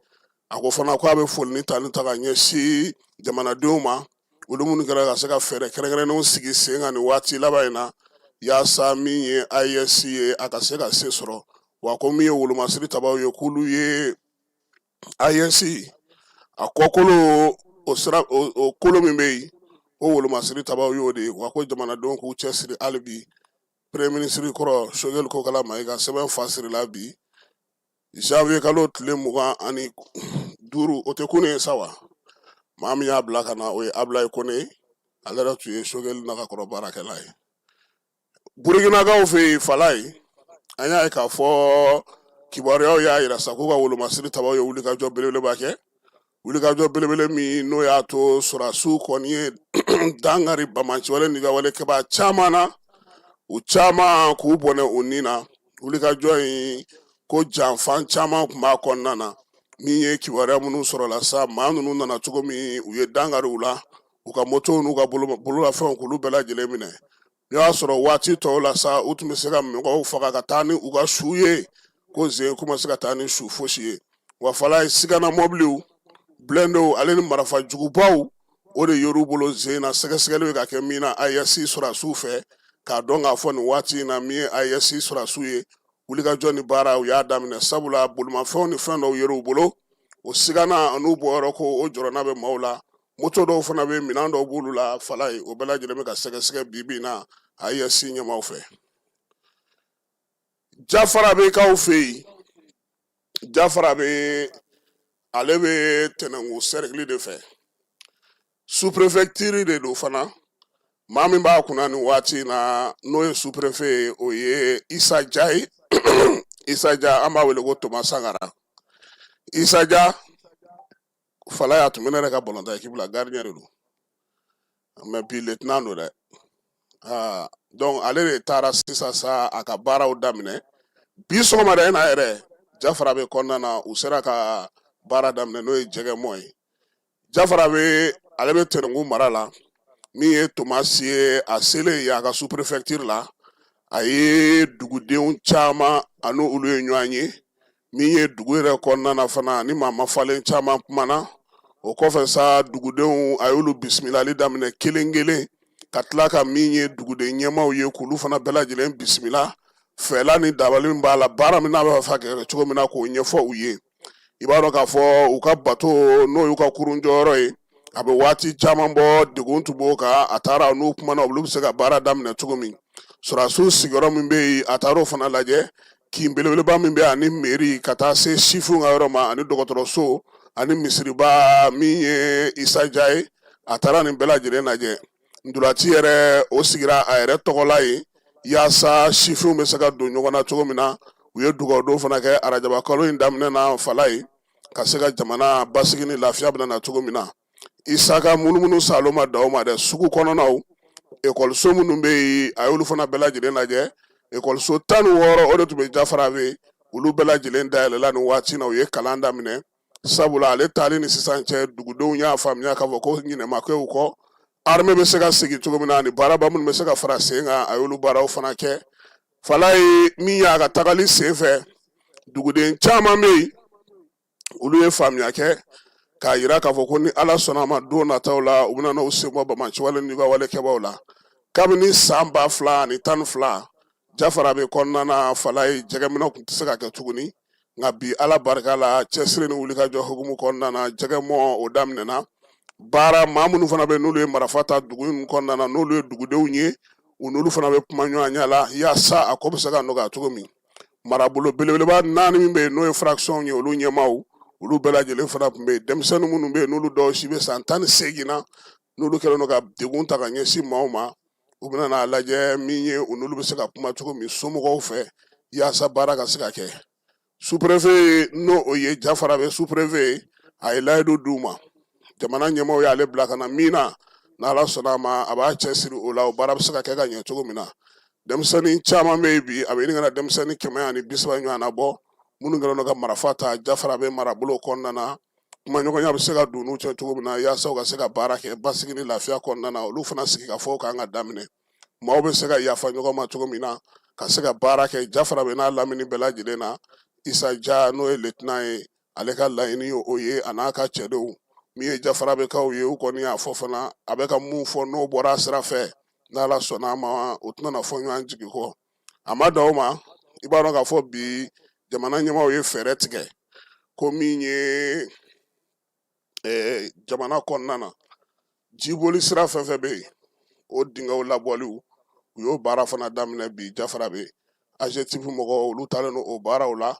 A ko fana ko a bɛ foli ni tanu ta ka ɲɛsin jamanadenw ma, olu minnu kɛra ka se ka fɛɛrɛ kɛrɛnkɛrɛnnenw sigi sen kan nin waati laban in na, yaasa min ye AES ye, a ka se ka se sɔrɔ. Wa ko min ye wolomasiri tabaw ye, k'olu ye AES a kɔkolo, o sira o kolo min bɛ yen, o wolomasiri tabaw y'o de ye. Wa ko jamanadenw k'u cɛsiri hali bi. Premier ministre kɔrɔ Choguel Kokalla Maïga, sɛbɛn fasirila bi janvier kalo tile 25, o tɛ kunun ye sa wa. Maa min y'a bila ka na, o ye Ablaye Kone ye, ale yɛrɛ tun ye Choguel nagakɔrɔ baarakɛla ye Burukinakaw fɛ yen. Falaye, an y'a ye k'a fɔ kibaruyaw y'a yira sa k'u ka wolomasiri tabaw ye wulikajɔ belebeleba kɛ, wulikajɔ belebele min n'o y'a to sɔrɔdasiw kɔni ye dankari banbaanciwale ni wale kɛbaa caman na, u caman k'u bɔnɛ u ni na. Wulikajɔ in ko janfan caman tun b'a kɔnɔna na. Min ye kibaruya minnu sɔrɔla sa, maa ninnu nana cogo min, u ye dankari u la, u ka motow n'u ka bololafɛnw, k'olu bɛɛ lajɛlen minɛ. N'o y'a sɔrɔ waati tɔw la sa, u tun bɛ se ka mɔgɔw faga ka taa ni u ka su ye, ko zen k'u ma se ka taa ni su fosi ye. Wa Falaye, sigana mɔbiliw, blindéw, ale ni marifa jugubaw, o de yer'u bolo zen na. Sɛgɛsɛgɛli bɛ ka kɛ min na AES sɔrɔdasiw fɛ, k'a dɔn k'a fɔ nin waati in na min ye AES sɔrɔdasiw ye, wulikajɔ ni baara u y'a daminɛ, sabula bolimafɛnw ni fɛn dɔw yer'u bolo. O sigana an'u bɔyɔrɔ ko o jɔrɔna bɛ maaw la. Moto dɔw fana bɛ, minɛn dɔw b'olu la. Falaye, o bɛɛ lajɛlen bɛ ka sɛgɛsɛgɛ bi bi in na AES ɲɛmaaw fɛ. Jafarabekaw fɛ yen, Jafarabe, ale bɛ Tɛnɛnku sɛrikili de fɛ, sous-préfecture de don fana. Maa min b'a kunna nin waati in na, n'o ye sous-préfet ye, o ye Isa Ja ye. Isa Ja, an b'a wele ko Toma Sankara. Isa Ja, Falaye, a tun bɛ ne yɛrɛ ka balontan équipe la, gardien de don, mais bi lieutenant don dɛ. Aa, donc ale de taara sisan sa a ka baaraw daminɛ bi sɔgɔmada in na yɛrɛ Jafarabe kɔnɔna na. U sera ka baara daminɛ, n'o ye jɛgɛmɔ ye. Jafarabe, ale bɛ Tɛnɛnku mara la. Min ye Tomasi ye, a selen yen a ka sous-préfecture la, a ye dugudenw caman ani olu ye ɲɔgɔn ye. Min ye dugu yɛrɛ kɔnɔna na fana, ni maa mafalen caman kumana. O kɔfɛ sa, dugudenw, a y'olu bisimilali daminɛ kelen kelen, ka tila ka min ye duguden ɲɛmaaw ye, k'olu fana bɛɛ lajɛlen bisimila, fɛla ni dabali min b'a la, baara min n'a b'a fɛ ka kɛ cogo min na, k'o ɲɛfɔ u ye. I b'a dɔn k'a fɔ u ka bato, n'o y'u ka kurun jɔyɔrɔ ye, a bɛ waati caman bɔ, degun tun b'o kan. A taara n'u kumana, olu bɛ se ka baara daminɛ cogo min. Sɔrɔdasiw sigiyɔrɔ min bɛ yen, a taara o fana lajɛ. Kin belebeleba min bɛ ani mairie, ka taa se sifinw ka yɔrɔ ma, ani dɔgɔtɔrɔso ani misiriba, min ye Isa Ja ye, a taara nin bɛɛ lajɛlen lajɛ. Ntolaci yɛrɛ, o sigira a yɛrɛ tɔgɔ la yen, yaasa sifinw bɛ se ka don ɲɔgɔn na cogo min na. U ye dugawudon fana kɛ arajaba kalo in daminɛ na, Falaye, ka se ka jamana basigi ni lafiya bɛna na cogo min na. Isa ka munumunu salo ma dan o ma dɛ. Sugu kɔnɔnaw, ekɔliso minnu bɛ yen, a y'olu fana bɛɛ lajɛlen lajɛ. Ekɔliso 16, o de tun bɛ Jafarabe, olu bɛɛ lajɛlen dayɛlɛla nin waati na, u ye kalan daminɛ, sabula ale taali ni sisan cɛ, dugudenw y'a faamuya k'a fɔ ko ɲinɛ ma kɛ u kɔ. Armée bɛ se ka segin cogo min na ani baaraba minnu bɛ se ka fara sen kan, a y'olu baaraw fana kɛ. Falaye, min y'a ka tagali sen fɛ, duguden caman bɛ yen, olu ye faamuya kɛ k'a yira k'a fɔ ko ni Ala sɔnna a ma, don nataw la, u bɛna n'u sen bɔ banbaanciwale ni wale kɛbaaw la. Kabini san 2012, Jafarabe kɔnɔna na, Falaye, jɛgɛminɛ tun tɛ se ka kɛ tuguni, nka bi, Ala barika la, cɛsiri ni wulikajɔ hukumu kɔnɔna na, jɛgɛmɔ o daminɛna. Baara maa minnu fana bɛ, n'olu ye marifa ta dugu in kɔnɔna na, n'olu ye dugudenw ye, u n'olu fana bɛ kuma ɲɔgɔnya la yaasa a ko bɛ se ka nɔgɔya cogo min. Marabolo belebeleba naani min bɛ yen, n'o ye fraction ye, olu ɲɛmaaw, olu bɛɛ lajɛlen fana tun bɛ yen. Denmisɛnnin minnu bɛ yen, n'olu dɔw si bɛ san 18 na, N'olu kɛlen don ka degun ta ka ɲɛsin maaw ma, u bɛna n'a lajɛ min ye u n'olu bɛ se ka kuma cogo min somɔgɔw fɛ yaasa baara ka se ka kɛ. Sous-préfet, n'o o ye Jafarabe sous-préfet, a ye layidu d'u ma. Jamana ɲɛmaaw y'ale bila ka na min na, n'Ala sɔnna a ma, a b'a cɛsiri o la, o baara bɛ se ka kɛ ka ɲɛ cogo min na. Denmisɛnnin caman bɛ yen bi, a bɛ ɲini ka na denmisɛnnin 130 ɲɔgɔnna bɔ, minnu kɛlen don ka marifa ta Jafarabe marabolo kɔnɔna na. Kumaɲɔgɔnya bɛ se ka don n'u cɛ cogo min na yaasa u ka se ka baara kɛ basigi ni lafiya kɔnɔna na. Olu fana sigikafɔw kan ka daminɛ, maaw bɛ se ka yafa ɲɔgɔn ma cogo min na ka se ka baara kɛ Jafarabe n'a lamini bɛɛ lajɛlen na. Isa Ja, n'o ye lieutenant ye, ale ka laɲini ye o ye, a n'a ka cɛdenw min ye Jafarabekaw ye. U kɔni y'a fɔ fana, a bɛ ka mun fɔ, n'o bɔra a sira fɛ, n'Ala sɔnna a ma, o tɛna fɔ ɲɔgɔn jigi kɔ. A ma dan o ma, i b'a dɔn k'a fɔ bi jamana ɲɛmaaw ye fɛɛrɛ tigɛ ko min ye jamana kɔnɔna na jiboli sira fɛn fɛn bɛ yen, o dingɛw labɔliw, u y'o baara fana daminɛ bi Jafarabe. AGETIP mɔgɔw, olu taalen don o baaraw la.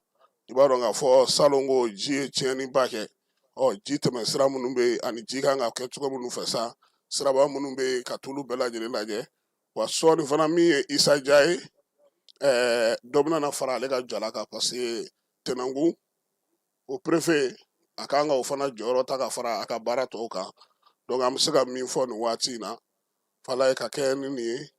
I b'a dɔn k'a fɔ salon ko ji ye tiɲɛniba kɛ. Ɔ ji tɛmɛ sira minnu bɛ yen ani ji kan ka kɛ cogo minnu fɛ sa, siraba minnu bɛ yen, ka t'olu bɛɛ lajɛlen lajɛ. Wa sɔɔni fana, min ye Isa Ja ye, dɔ bɛna na fara ale ka jala kan, parce que Tɛnɛnkun o préfet, a kan ka o fana jɔyɔrɔ ta ka fara a ka baara tɔw kan. Donc an bɛ se ka min fɔ nin waati in na fala ye ka kɛ ni nin ye,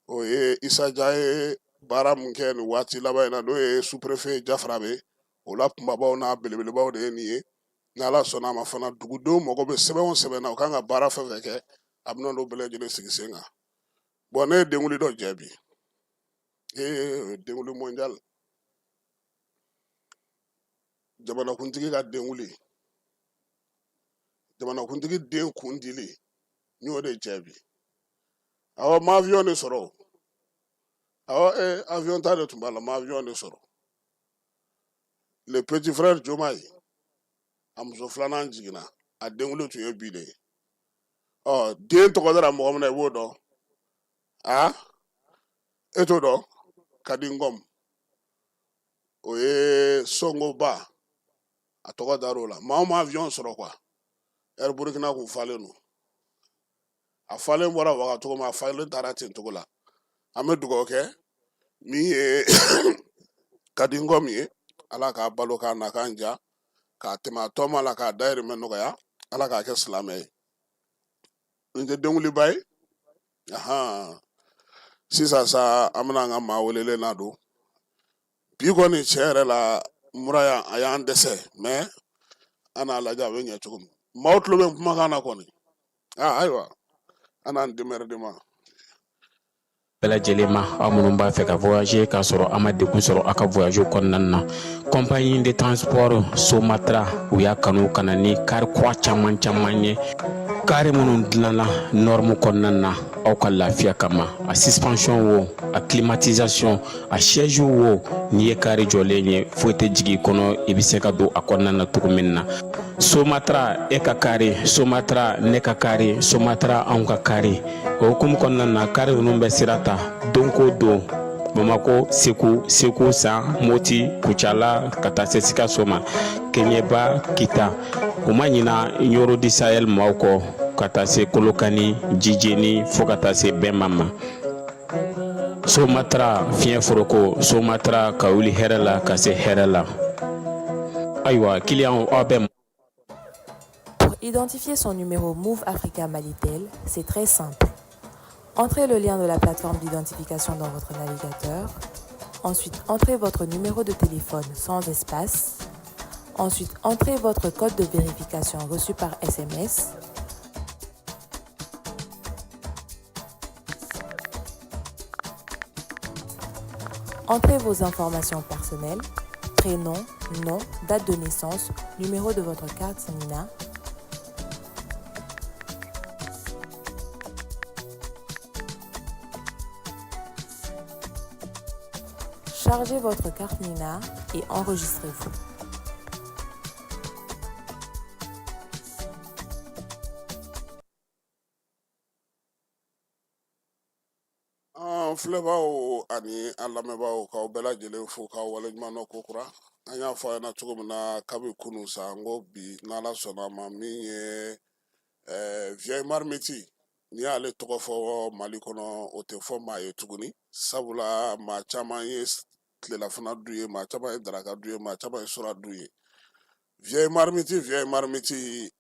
o ye Isa Ja ye baara min kɛ nin waati laban in na, n'o ye sous-préfet Jafarabe, o la kunbabaw n'a belebelebaw de ye nin ye. N'Ala sɔnna a ma fana, dugudenw mago bɛ sɛbɛn o sɛbɛn na, u kan ka baara fɛn fɛn kɛ, a bɛna n'o bɛɛ lajɛlen sigi sen kan. Bon, ne ye denkuli dɔ jɛ bi, ee denkuli mondial, jamanakuntigi ka denkuli, jamanakuntigi den kun dili, n y'o de jɛ bi. Awɔ, ma avion de sɔrɔ. Awɔ, ee avion ta de tun b'a la, ma avion de sɔrɔ. Le petit frère Diomaye, a muso filanan jiginna, a denkuli tun ye bi de ye. Ɔ den tɔgɔ dara mɔgɔ min na, i b'o dɔn? A e t'o dɔn? Kadi Ngom, o ye Sonkoba, a tɔgɔ dar'o la. Maa o ma avion sɔrɔ quoi, Air Burkina kun falen don. A falen bɔra waga cogo min, a falen taara ten cogo la. An bɛ dugawu kɛ min ye Kadi Ngom ye, Ala k'a balo k'a na k'an ja k'a tɛmɛ a tɔma la, k'a dayirimɛ nɔgɔya, Ala k'a kɛ silamɛ ye. Nin tɛ denkuliba ye. Ahan, sisan sa, an bɛna an ka maa welelen na don bi kɔni. Tiɲɛ yɛrɛ la, mura yan a y'an dɛsɛ, mais an n'a lajɛ a bɛ ɲɛ cogo min. Maaw tulo bɛ kumakan na kɔni. Aa ayiwa, an n'an démerdé ma. Bɛɛ lajɛlen ma, aw minnu b'a fɛ ka voyager k'a sɔrɔ a ma degun sɔrɔ aw ka voyage kɔnɔna na, compagnie de transport Somatra, u y'a kanu ka na ni kari kura caman caman ye, kari minnu dilanna norme kɔnɔna na aw ka lafiya kama. A suspension wo, a climatisation, a siège wo, n'i ye kari jɔlen ye, foyi tɛ jigin i kɔnɔ, i bɛ se ka don a kɔnɔna na cogo min na. Somatra, e ka kari Somatra, ne ka kari Somatra, anw ka kari. O hukumu kɔnɔna na, kari ninnu bɛ sira ta don ko don Bamako, Segu, Segu San, Moti, Kucala, ka taa se Sikaso ma, Keɲeba, Kita. U ma ɲina Ɲoro du Sahel maaw kɔ, ka taa se Kolokani, Jijeni, fo ka taa se Bɛnba ma. Somatra fiɲɛ foroko, Somatra ka wuli hɛrɛ la ka se hɛrɛ la. Ayiwa, kiliyanw, aw bɛ Pour identifier son numéro Moov Africa Malitel, c'est très simple. Entrez le lien de la plateforme d'identification dans votre navigateur. Ensuite, entrez votre numéro de téléphone sans espace. Ensuite, entrez votre code de vérification reçu par SMS. Entrez vos informations personnelles, prénom, nom, date de naissance, numéro de votre carte NINA. Chargez votre carte NINA et enregistrez-vous. An filɛbaaw ani an lamɛnbaaw, k'aw bɛɛ lajɛlen fo k'aw waleɲuman dɔn kokura. An y'a fɔ a ɲɛna cogo min na kabi kunun sa, n ko bi, n'Ala sɔnna a ma, min ye Vieille Marmite, n'i y'ale tɔgɔ fɔ Mali kɔnɔ, o tɛ fɔ maa ye tuguni, sabula maa caman ye tilelafana dun ye, maa caman ye daraka dun ye, maa caman ye sura dun ye. Vieille Marmite, Vieille Marmite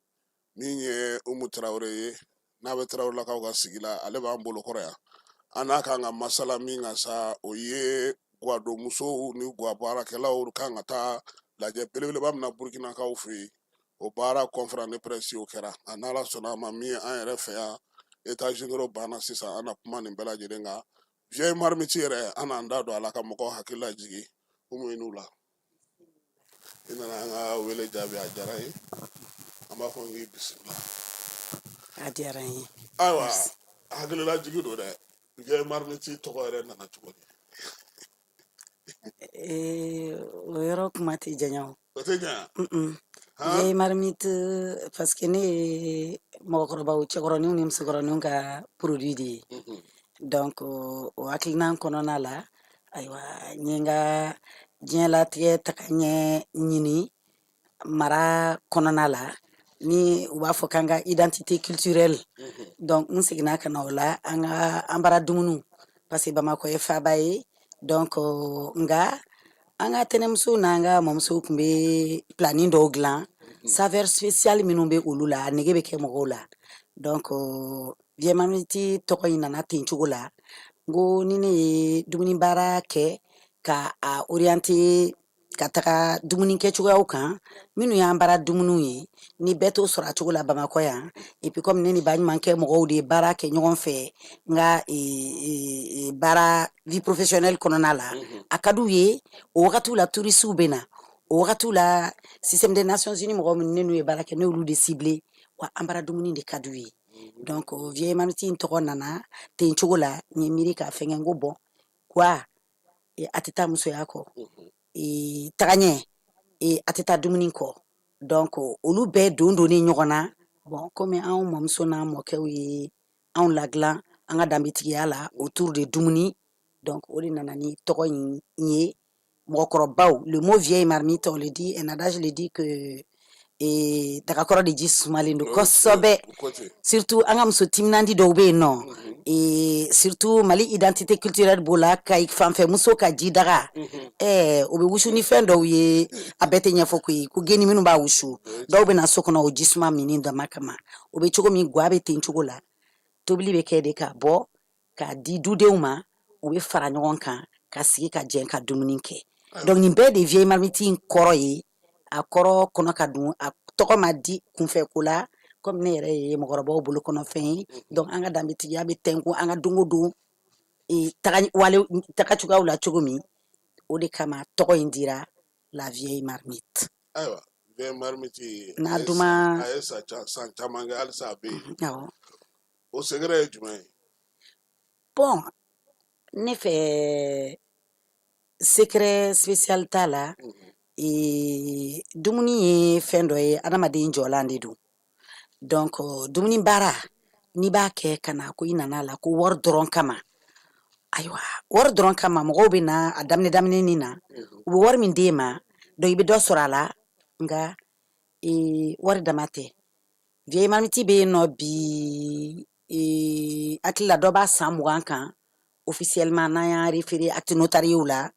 min ye Umu Tarawele ye, n'a bɛ Tarawelelakaw ka sigi la, ale b'an bolo kɔrɔ yan. An n'a kan ka masala min kan sa, o ye gwadonmusow ni gwa baarakɛlaw kan ka taa lajɛ belebeleba min na Burukinakaw fɛ yen. O baara conférence de presse o kɛra. A n'Ala sɔnna a ma, min ye an yɛrɛ fɛ yan, états généraux banna sisan, an na kuma nin bɛɛ lajɛlen kan. Vieille Marmite yɛrɛ, an n'an da don a la ka mɔgɔw hakili lajigin. Umu, i n'u la, i nana an ka wele jaabi, a diyara n ye. An b'a fɔ n k'i bisimila. A diyara n ye. Ayiwa, hakililajigi don dɛ. Vieille Marmite tɔgɔ yɛrɛ nana cogo di? O yɔrɔ kuma tɛ janya o. O tɛ janya. Vieille Marmite, parce que ne ye mɔgɔkɔrɔbaw, cɛkɔrɔninw ni musokɔrɔninw ka produit de ye. Donc o hakilina kɔnɔna la, ayiwa, n ye n ka diɲɛlatigɛ tagaɲɛ ɲini mara kɔnɔna la, ni u b'a fɔ k'an ka identité culturelle. Donc n seginna ka na o la, an ka an bara dumuniw, parce que Bamakɔ ye faaba ye. Donc nka an ka tɛnɛmusow n'an ka mɔmusow tun bɛ planin dɔw dilan, saveur spéciale minnu bɛ olu la, a nege bɛ kɛ mɔgɔw la. Donc Vieille Marmite tɔgɔ in nana ten cogo la. N ko ni ne ye dumuni baara kɛ ka a orienter ka taga dumuni kɛcogoyaw kan minnu y'an bara dumuniw ye, ni bɛɛ t'o sɔrɔ a cogo la Bamakɔ yan. Et puis comme ne ni baɲumankɛ mɔgɔw de ye baara kɛ ɲɔgɔn fɛ n ka baara vie professionnelle kɔnɔna la, a ka d'u ye. O wagatiw la, touristes bɛ na. O wagatiw la, système des Nations Unies mɔgɔw minnu ne n'u ye baara kɛ, ne y'olu de ciblé wa an bara dumuni de ka d'u ye. Donc Vieille Marmite in tɔgɔ nana ten cogo la. N ye miiri k'a fɛngɛ, n ko bon, quoi, a tɛ taa musoya kɔ, tagaɲɛ, a tɛ taa dumuni kɔ. Donc olu bɛɛ don donnen ɲɔgɔn na. Bon, komi anw mɔmuso n'an mɔkɛw ye anw ladilan an ka danbetigiya la autour de dumuni, donc o de nana ni tɔgɔ in ye. Mɔgɔkɔrɔbaw, le mot vieille marmite, on le dit, un adage le dit que dagakɔrɔ de ji sumalen don kosɛbɛ, surtout an ka muso timinandi dɔw bɛ yen nɔ, surtout Mali identité culturelle b'o la, ka fanfɛ muso ka ji daga, o bɛ wusu ni fɛn dɔw ye, a bɛɛ tɛ ɲɛfɔ koyi, ko geni minnu b'a wusu. Dɔw bɛ na so kɔnɔ o ji suma minni dama kama. O bɛ cogo min, gwa bɛ ten cogo la. Tobili bɛ kɛ de ka bɔ k'a di dudenw ma, u bɛ fara ɲɔgɔn kan ka sigi ka jɛ ka dumuni kɛ. Donc nin bɛɛ de Vieille Marmite in kɔrɔ ye. A kɔrɔ kɔnɔ ka dun, a tɔgɔ ma di kunfɛ ko la. Comme ne yɛrɛ ye mɔgɔkɔrɔbaw bolo kɔnɔfɛn ye, donc an ka danbetigiya bɛ tɛnku an ka don o don taga wale taga cogoyaw la cogo min, o de kama tɔgɔ in dira la Vieille Marmite. Ayiwa, Vieille Marmite n'a duman, a ye san caman kɛ, halisa a bɛ yen. Awɔ. O secret ye jumɛn ye? Bon, ne fɛ, secret spécial t'a la. Dumuni ye fɛn dɔ ye, adamaden jɔlan de don. Donc dumuni baara, n'i b'a kɛ ka na ko i nana la ko wari dɔrɔn kama, ayiwa, wari dɔrɔn kama, mɔgɔw bɛ na a daminɛ daminɛnin na, u bɛ wari min d'e ma, donc i bɛ dɔ sɔrɔ a la. Nka wari dama tɛ. Vieille Marmite bɛ yen nɔ bi, hakili la dɔ b'a san 20 kan officiellement, n'an y'an référé acte notarié la.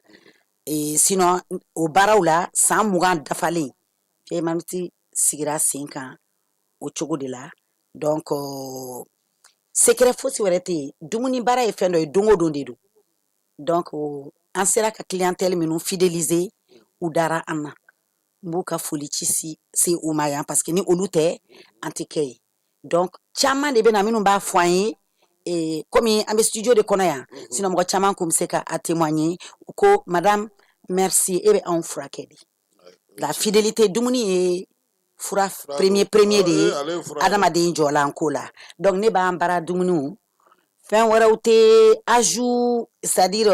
Sinon o baaraw la, san 20 dafalen, Vieille Marmite sigira sen kan o cogo de la. Donc secret fosi wɛrɛ tɛ yen. Dumuni baara ye fɛn dɔ ye, don o don de don. Donc an sera ka clientèle minnu fidéliser, u dara an na. N b'u ka foli ci si se u ma yan, parce que ni olu tɛ, an tɛ kɛ yen. Donc caman de bɛ na minnu b'a fɔ an ye, komi an bɛ studio de kɔnɔ yan, sinon mɔgɔ caman kun bɛ se ka a témoigner ko madame, merci, e bɛ anw furakɛ de. La fidélité, dumuni ye fura premier premier de ye adamaden jɔlan ko la. Donc ne b'an bara dumuniw, fɛn wɛrɛw tɛ ajout, c'est à dire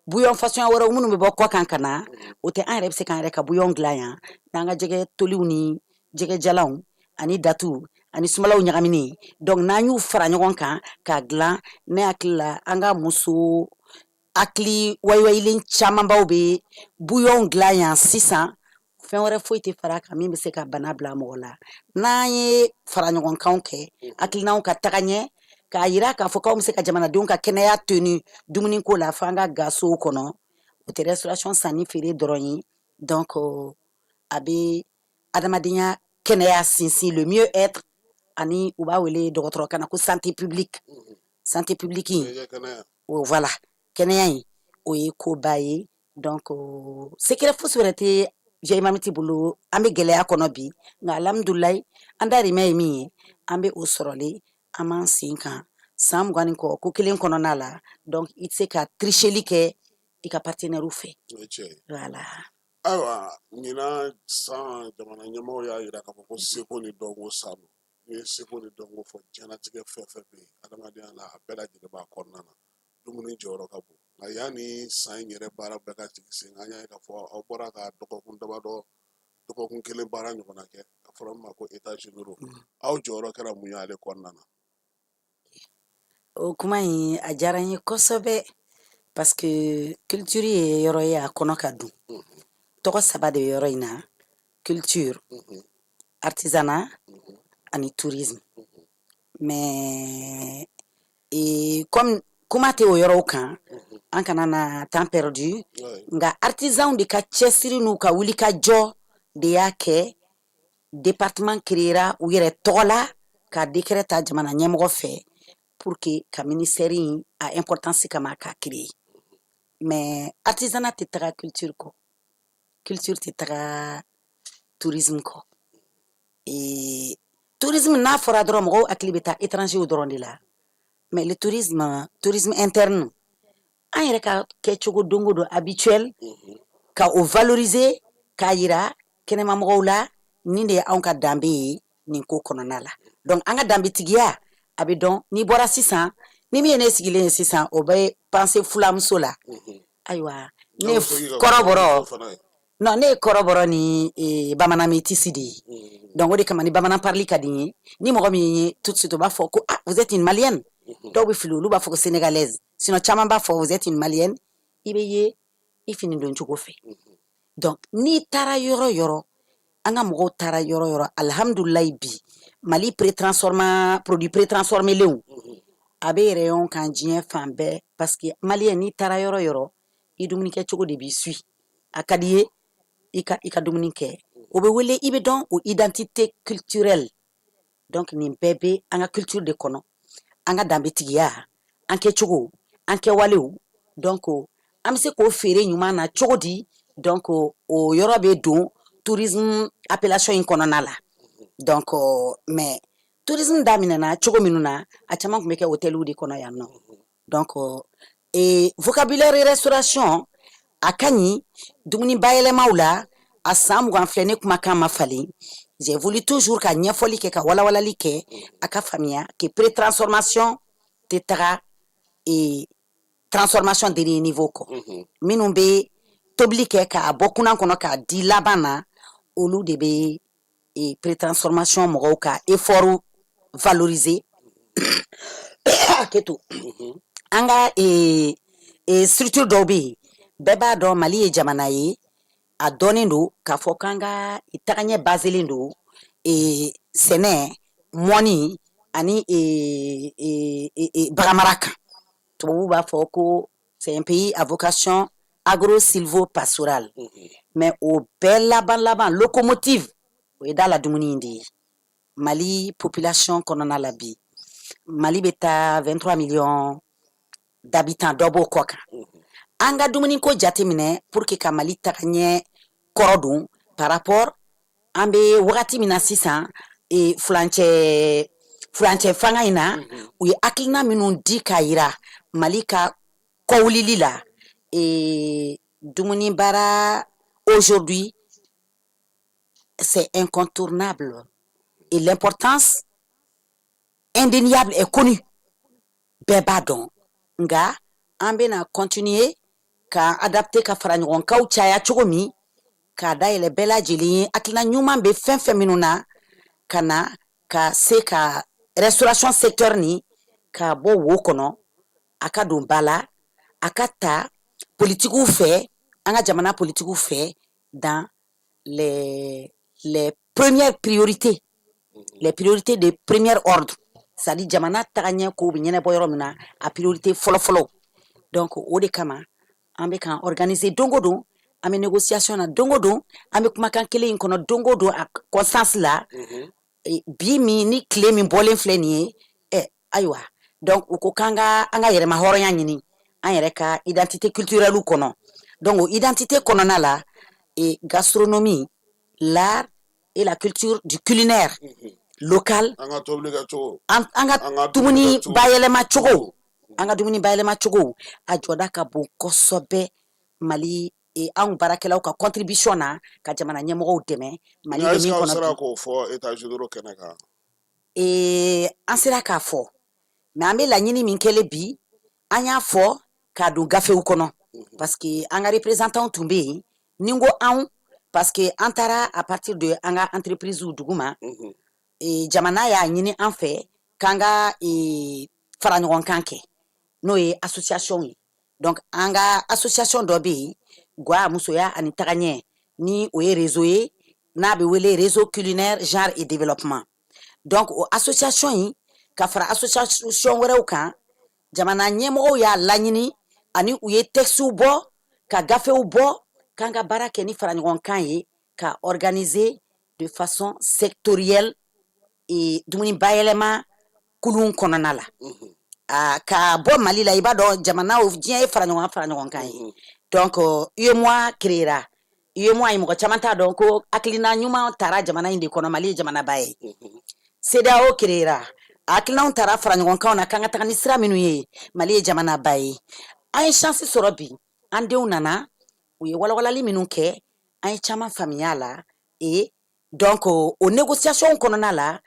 bouillon façon wɛrɛw minnu bɛ bɔ kɔ kan ka na, o tɛ. An yɛrɛ bɛ se k'an yɛrɛ ka bouillon dilan yan n'an ka jɛgɛ toliw ni jɛgɛ jalanw ani datu ani sumalaw ɲagaminen. Donc n'an y'u fara ɲɔgɔn kan k'a dilan, ne hakili la, an ka muso hakili wayiwayilen camanbaw bɛ bouillon dilan yan sisan. Fɛn wɛrɛ foyi tɛ fara a kan min bɛ se ka bana bila mɔgɔ la. N'an ye fara ɲɔgɔnkanw kɛ, hakilinaw ka taga ɲɛ, k'a yira k'a fɔ k'anw bɛ se ka jamanadenw ka kɛnɛya tenu dumuniko la, fo an ka gasow kɔnɔ. O tɛ restauration sanni feere dɔrɔn ye. Donc a bɛ adamadenya kɛnɛya sinsin, le mieux être, ani u b'a wele dɔgɔtɔrɔkan na ko santé publique. Santé publique in, o voilà, kɛnɛya in, o ye koba ye. Donc secret fosi wɛrɛ tɛ Vieille Marmite bolo. An bɛ gɛlɛya kɔnɔ bi, nka alhamdulilayi, an dahirimɛ ye min ye, an bɛ o sɔrɔlen. An b'an sen kan san 20 ni kɔ ko kelen kɔnɔna la. Donc i tɛ se ka tricheli kɛ i ka partenaire fɛ. Voilà. Ayiwa, ɲinan san, jamana ɲɛmaaw y'a jira k'a fɔ ko seko ni dɔnko san don. N'i ye seko ni dɔnko fɔ, diɲɛlatigɛ fɛn fɛn bɛ yen adamadenya la, a bɛɛ lajɛlen b'a kɔnɔna na. Dumuni jɔyɔrɔ ka bon. Nka yanni san in yɛrɛ baara bɛɛ ka jigin sen, an y'a ye k'a fɔ aw bɔra ka dɔgɔkun damadɔ, dɔgɔkun kelen baara ɲɔgɔnna kɛ, a fɔra min ma ko états généraux. Aw jɔyɔrɔ kɛra mun ye ale kɔnɔna na? O kuma in, a diyara n ye kosɛbɛ, parce que culture ye yɔrɔ ye, a kɔnɔ ka dun. Tɔgɔ saba de bɛ yɔrɔ in na: culture, artisanat ani tourisme. Mais comme kuma tɛ o yɔrɔw kan, an kana na temps perdu. Nka artisanw de ka cɛsiri n'u ka wuli ka jɔ de y'a kɛ département créera u yɛrɛ tɔgɔ la, ka décret ta jamana ɲɛmɔgɔ fɛ pour que ka ministère in a importance kama k'a créer. Mais artisanat tɛ taga culture kɔ, culture tɛ taga tourisme kɔ. Et tourisme, n'a fɔra dɔrɔn, mɔgɔw hakili bɛ taa étranger dɔrɔn de la. Mais le tourisme, tourisme interne, an yɛrɛ ka kɛcogo don o don habituel, ka o valoriser, k'a yira kɛnɛmamɔgɔw la, nin de ye anw ka danbe ye nin ko kɔnɔna la. Donc an ka danbetigiya, a bɛ dɔn. N'i bɔra sisan, ni min ye ne sigilen ye sisan, o bɛ penser fulamuso la. Ayiwa, ne ye kɔrɔbɔrɔ, non, ne ye kɔrɔbɔrɔ ni bamanan métis de ye. Donc o de kama ni bamanan parli ka di n ye. Ni mɔgɔ min ye, tout de suite o b'a fɔ ko: "Ah, vous êtes une Malienne." Dɔw bɛ fili, olu b'a fɔ ko Sénégalaise. Sinon caman b'a fɔ: "Vous êtes une Malienne." I bɛ ye i fini don cogo fɛ. Donc n'i taara yɔrɔ yɔrɔ, an ka mɔgɔw taara yɔrɔ yɔrɔ, alihamudulilayi, bi Mali pré-transforma, produit pré-transformélenw, a bɛ rayon kan diɲɛ fan bɛɛ, parce que Malien, n'i taara yɔrɔ yɔrɔ, i dumuni kɛcogo de b'i suit. A ka di ye i ka dumuni kɛ, o bɛ wele, i bɛ dɔn o identité culturelle. Donc nin bɛɛ bɛ an ka culture de kɔnɔ, an ka danbetigiya, an kɛcogo, an kɛwalew. Donc an bɛ se k'o feere ɲuman na cogo di? Donc o yɔrɔ bɛ don tourisme appellation in kɔnɔna la. Donc mais tourisme daminɛna cogo minnu na, a caman tun bɛ kɛ hôteliw de kɔnɔ yan nɔ. Donc vocabulaire restauration, a ka ɲi dumuni bayɛlɛmaw la. A san 20 filɛ, ne kumakan ma falen. J'ai voulu toujours ka ɲɛfɔli kɛ, ka walawalali kɛ, a ka faamuya que pré-transformation tɛ taga transformation dernier niveau kɔ. Minnu bɛ tobili kɛ k'a bɔ kunan kɔnɔ k'a di laban na, olu de bɛ pré-transformation mɔgɔw ka effort valoriser. Kɛ to an ka structure dɔw bɛ yen, bɛɛ b'a dɔn Mali ye jamana ye, a dɔnnen don k'a fɔ k'an ka tagaɲɛ baselen don sɛnɛ, mɔni ani baganmara kan. Tubabuw b'a fɔ ko c'est un pays à vocation agro-silvo-pastorale. Mais o bɛɛ laban laban, locomotive, o ye da la dumuni in de ye. Mali population kɔnɔna la bi, Mali bɛ taa 23 millions d'habitants, dɔ b'o kɔ kan. An ka dumuniko jateminɛ pour que ka Mali taga ɲɛ kɔrɔ don par rapport an bɛ wagati min na sisan, furancɛ fanga in na, u ye hakilina minnu di k'a yira Mali ka kɔwulili la, dumuni baara, aujourd'hui c'est incontournable et l'importance indéniable est connue, bɛɛ b'a dɔn. Nka an bɛna continuer ka adapter, ka fara ɲɔgɔnkaw caya cogo min k'a dayɛlɛ bɛɛ lajɛlen ye, hakilina ɲuman bɛ fɛn fɛn minnu na, ka na ka se ka restauration secteur nin k'a bɔ wo kɔnɔ, a ka don ba la, a ka ta politigiw fɛ, an ka jamana politigiw fɛ, dans les premières priorités, les priorités de premier ordre, c'est à dire jamana tagaɲɛ kow bɛ ɲɛnabɔ yɔrɔ min na, a priorité fɔlɔ-fɔlɔ. Donc o de kama an bɛ k'an organiser don o don, an bɛ négociation na don o don, an bɛ kumakan kelen in kɔnɔ don o don, a constance la. Bi min ni tile min bɔlen filɛ nin ye, ɛ ayiwa, donc u ko k'an ka an ka yɛrɛma hɔrɔnya ɲini an yɛrɛ ka identité culturelle kɔnɔ. Donc o identité kɔnɔna la, gastronomie, l'art et la culture du culinaire local. An ka tobili kɛ cogo. An ka dumuni bayɛlɛma cogo, an ka dumuni bayɛlɛma cogo, a jɔda ka bon kosɛbɛ Mali anw baarakɛlaw ka contribution na ka jamana ɲɛmɔgɔw dɛmɛ Mali bɛ min kɔnɔ. Bi sera k'o fɔ états généraux kɛnɛ kan? An sera k'a fɔ, mais an bɛ laɲini min kɛlen bi, an y'a fɔ k'a don gafew kɔnɔ, parce que an ka représentants tun bɛ yen. Ni n ko anw, parce que an taara à partir de an ka entreprise dugu ma. Jamana y'a ɲini an fɛ k'an ka fara ɲɔgɔn kan kɛ, n'o ye association ye. Donc an ka association dɔ bɛ yen, Gwa musoya ani tagaɲɛ, ni o ye réseau ye n'a bɛ wele Réseau culinaire, genre et développement. Donc o association in ka fara association wɛrɛw kan, jamana ɲɛmɔgɔw y'a laɲini ani u ye textes bɔ ka gafew bɔ k'an ka baara kɛ ni fara ɲɔgɔn kan ye, ka organiser de façon sectorielle et dumuni bayɛlɛma kulun kɔnɔna la. A ka bɔ Mali la, i b'a dɔn jamanaw diɲɛ ye fara ɲɔgɔn fara ɲɔgɔn kan ye. Donc UEMOA créera. UEMOA ye, mɔgɔ caman t'a dɔn ko hakilina ɲuman taara jamana in de kɔnɔ. Mali ye jamanaba ye. CEDEAO créera, a hakilinaw taara fara ɲɔgɔn kanw na k'an ka taga ni sira minnu ye. Mali ye jamanaba ye. An ye chance sɔrɔ bi, an denw nana, u ye walawalali minnu kɛ, an ye caman faamuya la. Et donc o négociation kɔnɔna la,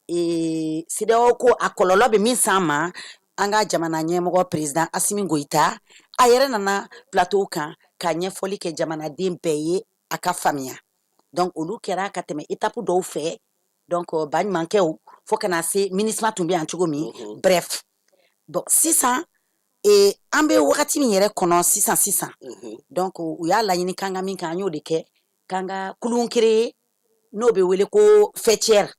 CEDEAO ko a kɔlɔlɔ bɛ min s'an ma, an ka jamana ɲɛmɔgɔ président Assimi Goïta, a yɛrɛ nana plateau kan ka ɲɛfɔli kɛ jamanaden bɛɛ ye a ka faamuya. Donc olu kɛra ka tɛmɛ étape dɔw fɛ. Donc baɲumankɛw fo ka na se MINUSMA tun bɛ yan cogo min. Bref, bon, sisan an bɛ wagati min yɛrɛ kɔnɔ sisan sisan, donc u y'a laɲini k'an ka min kɛ, an y'o de kɛ, k'an ka kulun créer n'o bɛ wele ko faîtière.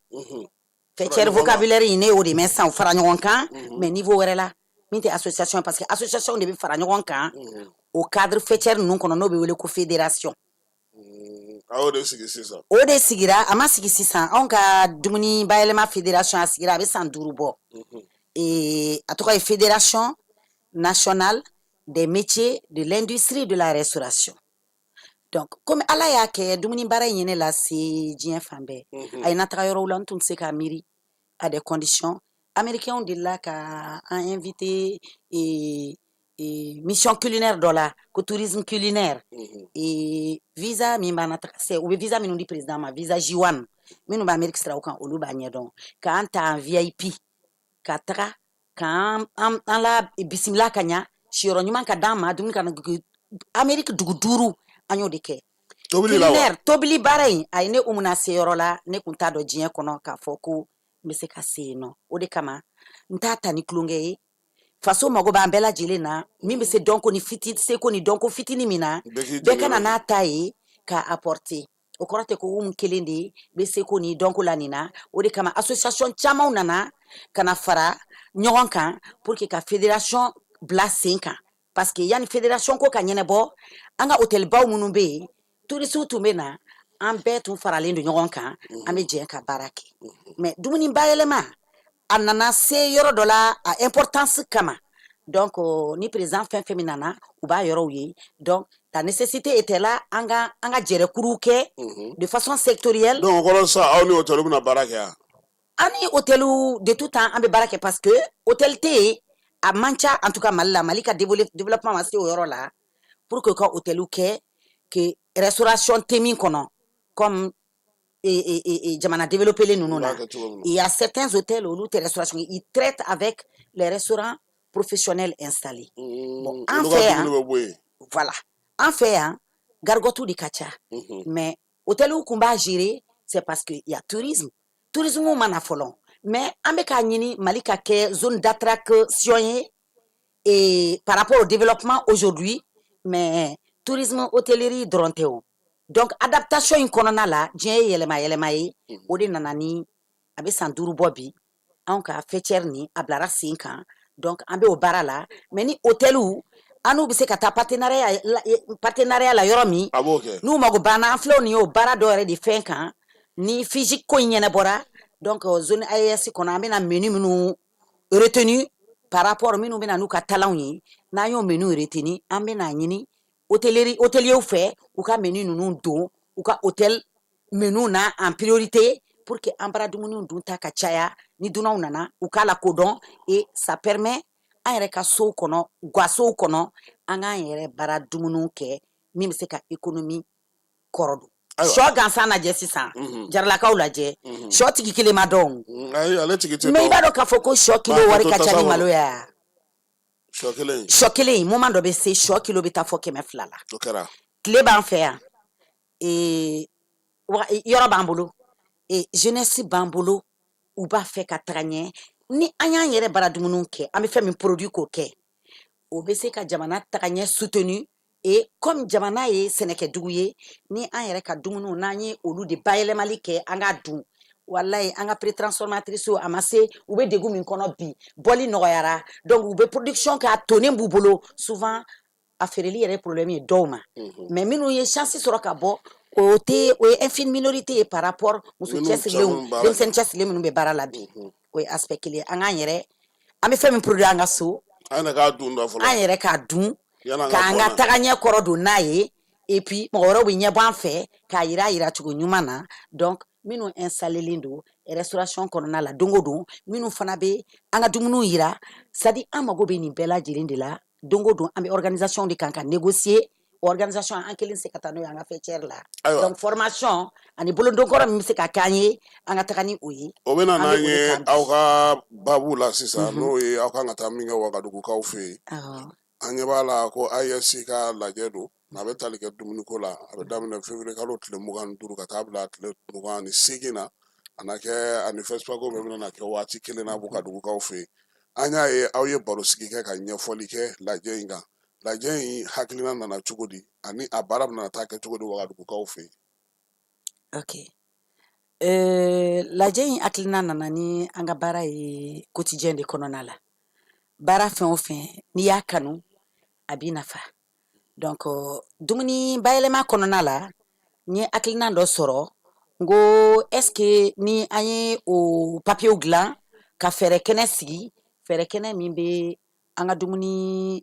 Faîtière, vocabulaire in, ne y'o de mɛn sisan, fara ɲɔgɔn kan, mais niveau wɛrɛ la min tɛ association, parce que association de bɛ fara ɲɔgɔn kan o cadre faîtière ninnu kɔnɔ, n'o bɛ wele ko fédération. A y'o de sigi sisan? O de sigira. A ma sigi sisan. Anw ka dumuni bayɛlɛma fédération, a sigira, a bɛ san 5 bɔ. A tɔgɔ ye Fédération nationale des métiers de l'industrie de la restauration. Donc komi Ala y'a kɛ dumuni baara in ye ne lase diɲɛ fan bɛɛ, a ye na taga yɔrɔw la, n tun tɛ se k'a miiri à des conditions. Américains delila ka an invité mission culinaire dɔ la ko tourisme culinaire. Et visa min b'an na taga se, u bɛ visa minnu di président ma, visa J1, minnu bɛ Amérique siraw kan, olu b'a ɲɛdɔn, k'an ta en VIP ka taga k'an an la bisimila ka ɲa, siyɔrɔ ɲuman ka d'an ma, dumuni ka na. Amérique dugu duuru, an y'o de kɛ. Tobili la wa? Culinaire, tobili baara in, a ye ne Umu se yɔrɔ la, ne kun t'a dɔn diɲɛ kɔnɔ k'a fɔ ko n bɛ se ka se yen nɔ. O de kama n t'a ta ni tulonkɛ ye. Faso mago b'an bɛɛ lajɛlen na, min bɛ se dɔnko ni fiti, seko ni dɔnko fitinin min na. Bɛɛ k'i Bɛɛ ka na jɔyɔrɔ. N'a ta ye k'a apporter. O kɔrɔ tɛ ko Umu kelen de bɛ seko ni dɔnko la nin na. O de kama association camanw nana ka na fara ɲɔgɔn kan pour que ka fédération bila sen kan, parce que yanni fédération ko ka ɲɛnabɔ, an ka hôtelbaw minnu bɛ yen, touristes tun bɛ na, an bɛɛ tun faralen don ɲɔgɔn kan, an bɛ jɛ ka baara kɛ. Mais dumuni bayɛlɛma, a nana se yɔrɔ dɔ la, a importance kama. Donc ni président fɛn fɛn min nana, u b'a yɔrɔw ye. Donc la nécessité était là an ka jɛrɛkuruw kɛ de façon sectorielle. Donc o kɔrɔ sisan, aw ni hôtel bɛna baara kɛ yan? An ni hôteliw, de tout temps an bɛ baara kɛ, parce que hôtel tɛ yen, a man ca en tout cas Mali la. Mali ka développement ma se o yɔrɔ la pour que ka hôteliw kɛ que restauration tɛ min kɔnɔ, comme et jamana développé ninnu U b'a na. kɛ cogo min na. Il y a certains hôtels, olu tɛ restauration, ils traitent avec les restaurants professionnels installés. Bon, an Olu ka fɛ yan, dumuni bɛ bɔ yen. Voilà, an fɛ yan, gargote de ka ca, mais hôteliw kun b'a gérer, c'est parce que il y a tourisme. Tourisme ma na fɔlɔ, mais an bɛ k'a ɲini Mali ka kɛ zone d'attraction ye et par rapport au développement aujourd'hui. Mais tourisme hôtellerie dɔrɔn tɛ o. Donc adaptation in kɔnɔna la, diɲɛ ye yɛlɛma yɛlɛma ye. O de nana ni a bɛ san 5 bɔ bi, anw ka faîtière nin a bilara sen kan. Donc an bɛ o baara la. Mais ni hôteliw, an n'u bɛ se ka taa partenariat la yɔrɔ min, a b'o kɛ. N'u mago banna, an filɛ nin ye o baara dɔ yɛrɛ de fɛn kan ni FIGIC ko in ɲɛnabɔra. Donc zone AES kɔnɔ, an bɛna menu minnu retenu par rapport minnu bɛna n'u ka talanw ye, n'an y'o menu retenu, an bɛna ɲini hôtellerie hôteliers fɛ, u ka menu ninnu don u ka hôtel menu na en priorité, pour que an bara dumuniw dun ta ka caya. Ni dunanw nana, u k'a la kodɔn, et ça permet an yɛrɛ ka sow kɔnɔ, gasow kɔnɔ, an k'an yɛrɛ bara dumuniw kɛ min bɛ se ka économie kɔrɔ don. Sɔ gansan lajɛ sisan, jaralakaw lajɛ, sɔ tigi kelen ma dɔn. Ayi, ale tigi tɛ. Mais i b'a dɔn k'a fɔ ko sɔ kilo wari ka ca ni malo ye. Sɔ kelen. Sɔ kelen, moment dɔ bɛ se, sɔ kilo bɛ taa fɔ 200 la. O kɛra. Tile b'an fɛ yan, yɔrɔ b'an bolo, jeunesse b'an bolo, u b'a fɛ ka taga ɲɛ. Ni an y'an yɛrɛ bara dumuniw kɛ, an bɛ fɛn min produit k'o kɛ, o bɛ se ka jamana taga ɲɛ soutenu. Et comme jamana ye sɛnɛkɛdugu ye, ni an yɛrɛ ka dumuniw, n'an ye olu de bayɛlɛmali kɛ, an k'a dun, walayi, an ka pré-transformatrice, a ma se, u bɛ degun min kɔnɔ bi, bɔli nɔgɔyara. Donc u bɛ production kɛ, a tonnen b'u bolo. Souvent a feereli yɛrɛ ye problème ye dɔw ma. Mais minnu ye chance sɔrɔ ka bɔ, o tɛ, o ye infime minorité ye par rapport muso cɛsirilenw, denmisɛnnin cɛsirilen minnu bɛ baara la bi. O ye aspect kelen ye. An k'an yɛrɛ, an bɛ fɛn min produit an ka so, an yɛrɛ k'a dun dɔ fɔlɔ. An yɛrɛ k'a dun, k'an ka tagaɲɛ kɔrɔ don n'a ye, et puis mɔgɔ wɛrɛw bɛ ɲɛbɔ an fɛ k'a yira yira cogo ɲuman na. Donc minnu installelen don restauration kɔnɔna la don o don, minnu fana bɛ an ka dumuniw yira, c'est à dire an mago bɛ nin bɛɛ lajɛlen de la don o don. An bɛ organisation de kan ka négocier. Organisation, an kelen se ka taa n'o ye an ka faîtière la. Donc formation ani bolondonkɔrɔ min bɛ se ka k'an ye, an ka taga ni o ye. O bɛ na n'an ye aw ka baabu la sisan, n'o ye aw kan ka taa min kɛ Wagadugukaw fɛ yen. An ɲɛ b'a la ko AES ka lajɛ don, a bɛ tali kɛ dumuniko la. A bɛ daminɛ février kalo tile 25 ka taa bila tile 28 na. A na kɛ ani FESPACO bɛɛ bɛna kɛ waati kelen na Wagadugukaw fɛ yen. An y'a ye aw ye baro sigi kɛ ka ɲɛfɔli kɛ lajɛ in kan. Lajɛ in hakilina nana cogo di, ani a baara bɛna taa kɛ cogo di Wagadugukaw fɛ yen? Ok, lajɛ in hakilina nana ni an ka baara ye quotidien de kɔnɔna la. Baara fɛn o fɛn, n'i y'a kanu, a b'i nafa. Donc dumuni bayɛlɛma kɔnɔna la, n ye hakilina dɔ sɔrɔ. N ko est ce que ni an ye o papiyew dilan ka fɛɛrɛ kɛnɛ sigi, fɛɛrɛ kɛnɛ min bɛ an ka dumuni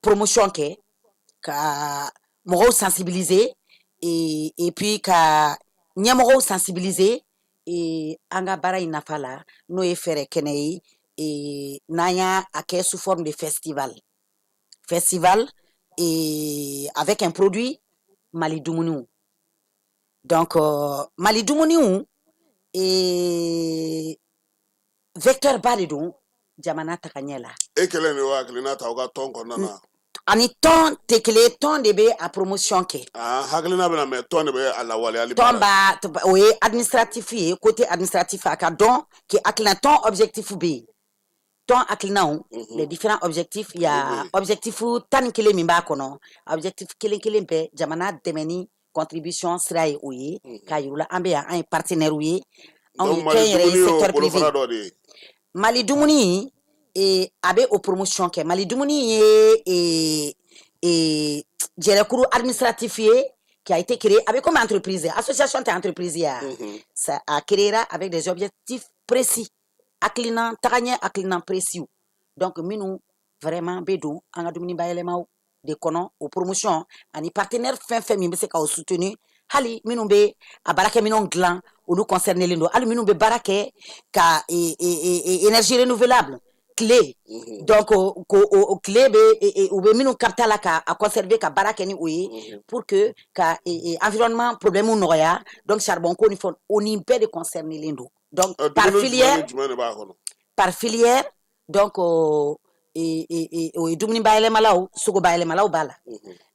promotion kɛ, ka mɔgɔw sensibiliser et puis ka ɲɛmɔgɔw sensibiliser an ka baara in nafa la, n'o ye fɛɛrɛ kɛnɛ ye, n'an y'a a kɛ sous forme de festival et avec un produit Mali dumuniw. Donc Mali dumuniw vecteur ba de don jamana tagaɲɛ la. E kɛlen de y'o hakilina ta aw ka tɔn kɔnɔna na? Ani tɔn tɛ kelen ye, tɔn de bɛ a promotion kɛ. Ah, hakilina bɛ na, mais tɔn de bɛ a lawaleyali. Tɔn b'a, o ye administratif ye, côté administratif. A ka dɔn que hakilina tɔn objectif bɛ yen. Tɔn hakilinaw, les différents objectifs, il y a objectif 11 min b'a kɔnɔ. Objectif kelen kelen bɛɛ, jamana dɛmɛ ni contribution sira ye, o ye k'a yir'u la an bɛ yan, an ye partenaire ye, anw ye kɛnyɛrɛye secteur privé. Mali dumuni, a bɛ o promotion kɛ. Mali dumuni ye jɛrɛkuru administratif ye qui a été créé avec comme entreprise, association tɛ entreprise ya. Ça a créé avec des objectifs précis, hakilina tagaɲɛ, hakilina précis. Donc minnu vraiment bɛ don an ka dumuni bayɛlɛmaw de kɔnɔ, o promotion ani partenaire fɛn fɛn min bɛ se k'aw soutenir, hali minnu bɛ a baarakɛminɛnw dilan, olu concerné don, hali minnu bɛ baara kɛ ka énergie renouvelable, tile. Donc ko o tile bɛ, u bɛ minnu capter la ka a conserver, ka baara kɛ ni o ye pour que ka environnement problème nɔgɔya. Donc charbon ko ni fɛn, o ni bɛɛ de concerné don. Donc par filière, par filière. Donc o ye dumuni bayɛlɛmalaw, sogo bayɛlɛmalaw b'a la,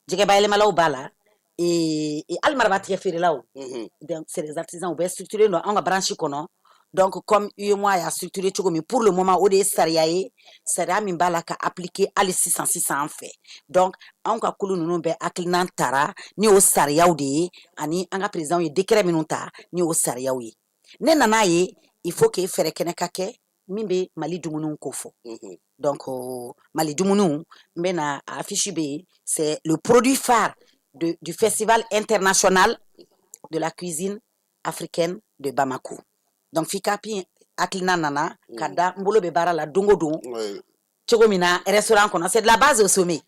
jɛgɛ bayɛlɛmalaw b'a la, hali marabatigɛ feerelaw. Donc c'est des artisans, u bɛɛ structuré don an ka branche kɔnɔ. Donc comme UEMOA y'a structuré cogo min, pour le moment o de ye sariya ye, sariya min b'a la ka appliquer hali sisan sisan an fɛ. Donc anw ka kulu ninnu bɛɛ hakilinan tara ni o sariyaw de ye, ani an ka président ye décret minnu ta ni o sariyaw ye. Ne nana ye, il faut que fɛɛrɛ kɛnɛ ka kɛ min bɛ Mali dumuniw ko fɔ. Donc Mali dumuniw, n bɛna affiche bɛ yen, c'est le produit phare du Festival international de la cuisine africaine de Bamako. Donc FICAP hakilina nana ka da n bolo bɛ baara la don o don cogo min na restaurant kɔnɔ, c'est de la base au sommet.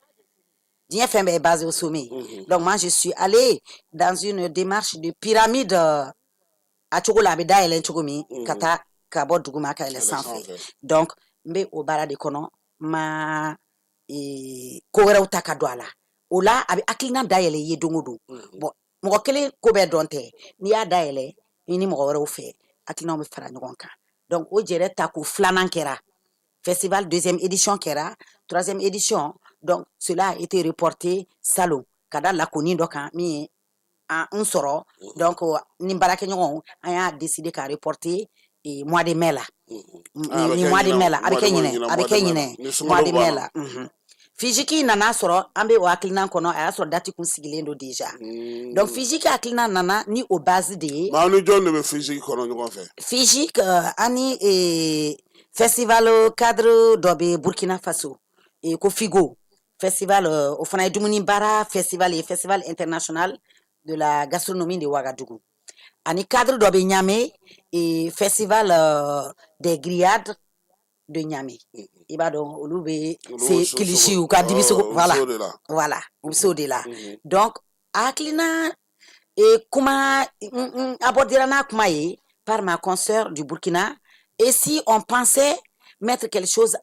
Diɲɛ fɛn bɛɛ ye base au sommet. Donc moi, je suis allée dans une démarche de pyramide, a cogo la a bɛ dayɛlɛ cogo min ka taa ka bɔ duguma ka yɛlɛ sanfɛ. Donc n bɛ o baara de kɔnɔ, n ma ko wɛrɛw ta ka don a la. O la a bɛ hakilina dayɛlɛ i ye don o don. Bon, mɔgɔ kelen ko bɛɛ dɔn tɛ. N'i y'a dayɛlɛ i ni mɔgɔ wɛrɛw fɛ, hakilinaw bɛ fara ɲɔgɔn kan. Donc o jɛrɛ ta ko filanan kɛra festival, deuxième édition kɛra, troisième édition, donc cela a été reporté salon ka da lakoni dɔ kan min ye an sɔrɔ. Donc ni baarakɛɲɔgɔnw, an y'a décidé ka reporter mois de mai la. Ni mois de mai la, a bɛ kɛ ɲinɛ, a bɛ kɛ ɲinɛ mois de mai la. FIJIC nana sɔrɔ an bɛ o hakilina kɔnɔ, a y'a sɔrɔ date kun sigilen don déjà. Donc FIJIC hakilina nana ni o base de ye. Mais aw ni jɔn de bɛ FIJIC kɔnɔ ɲɔgɔn fɛ? FIJIC, ani festival cadre dɔ bɛ Burkina Faso ko FIGO festival, o fana ye dumuni baara festival ye, Festival international de la gastronomie de Ouagadougou. Ani cadre dɔ bɛ Niamey, Festival des grillades de Niamey. I b'a dɔn olu bɛ se kilisi u ka dibisogo, voilà, u bɛ se o de la. Donc hakilina kuma abordera n'a kuma ye par ma consoeur du Burkina, et si on pensait mettre quelque chose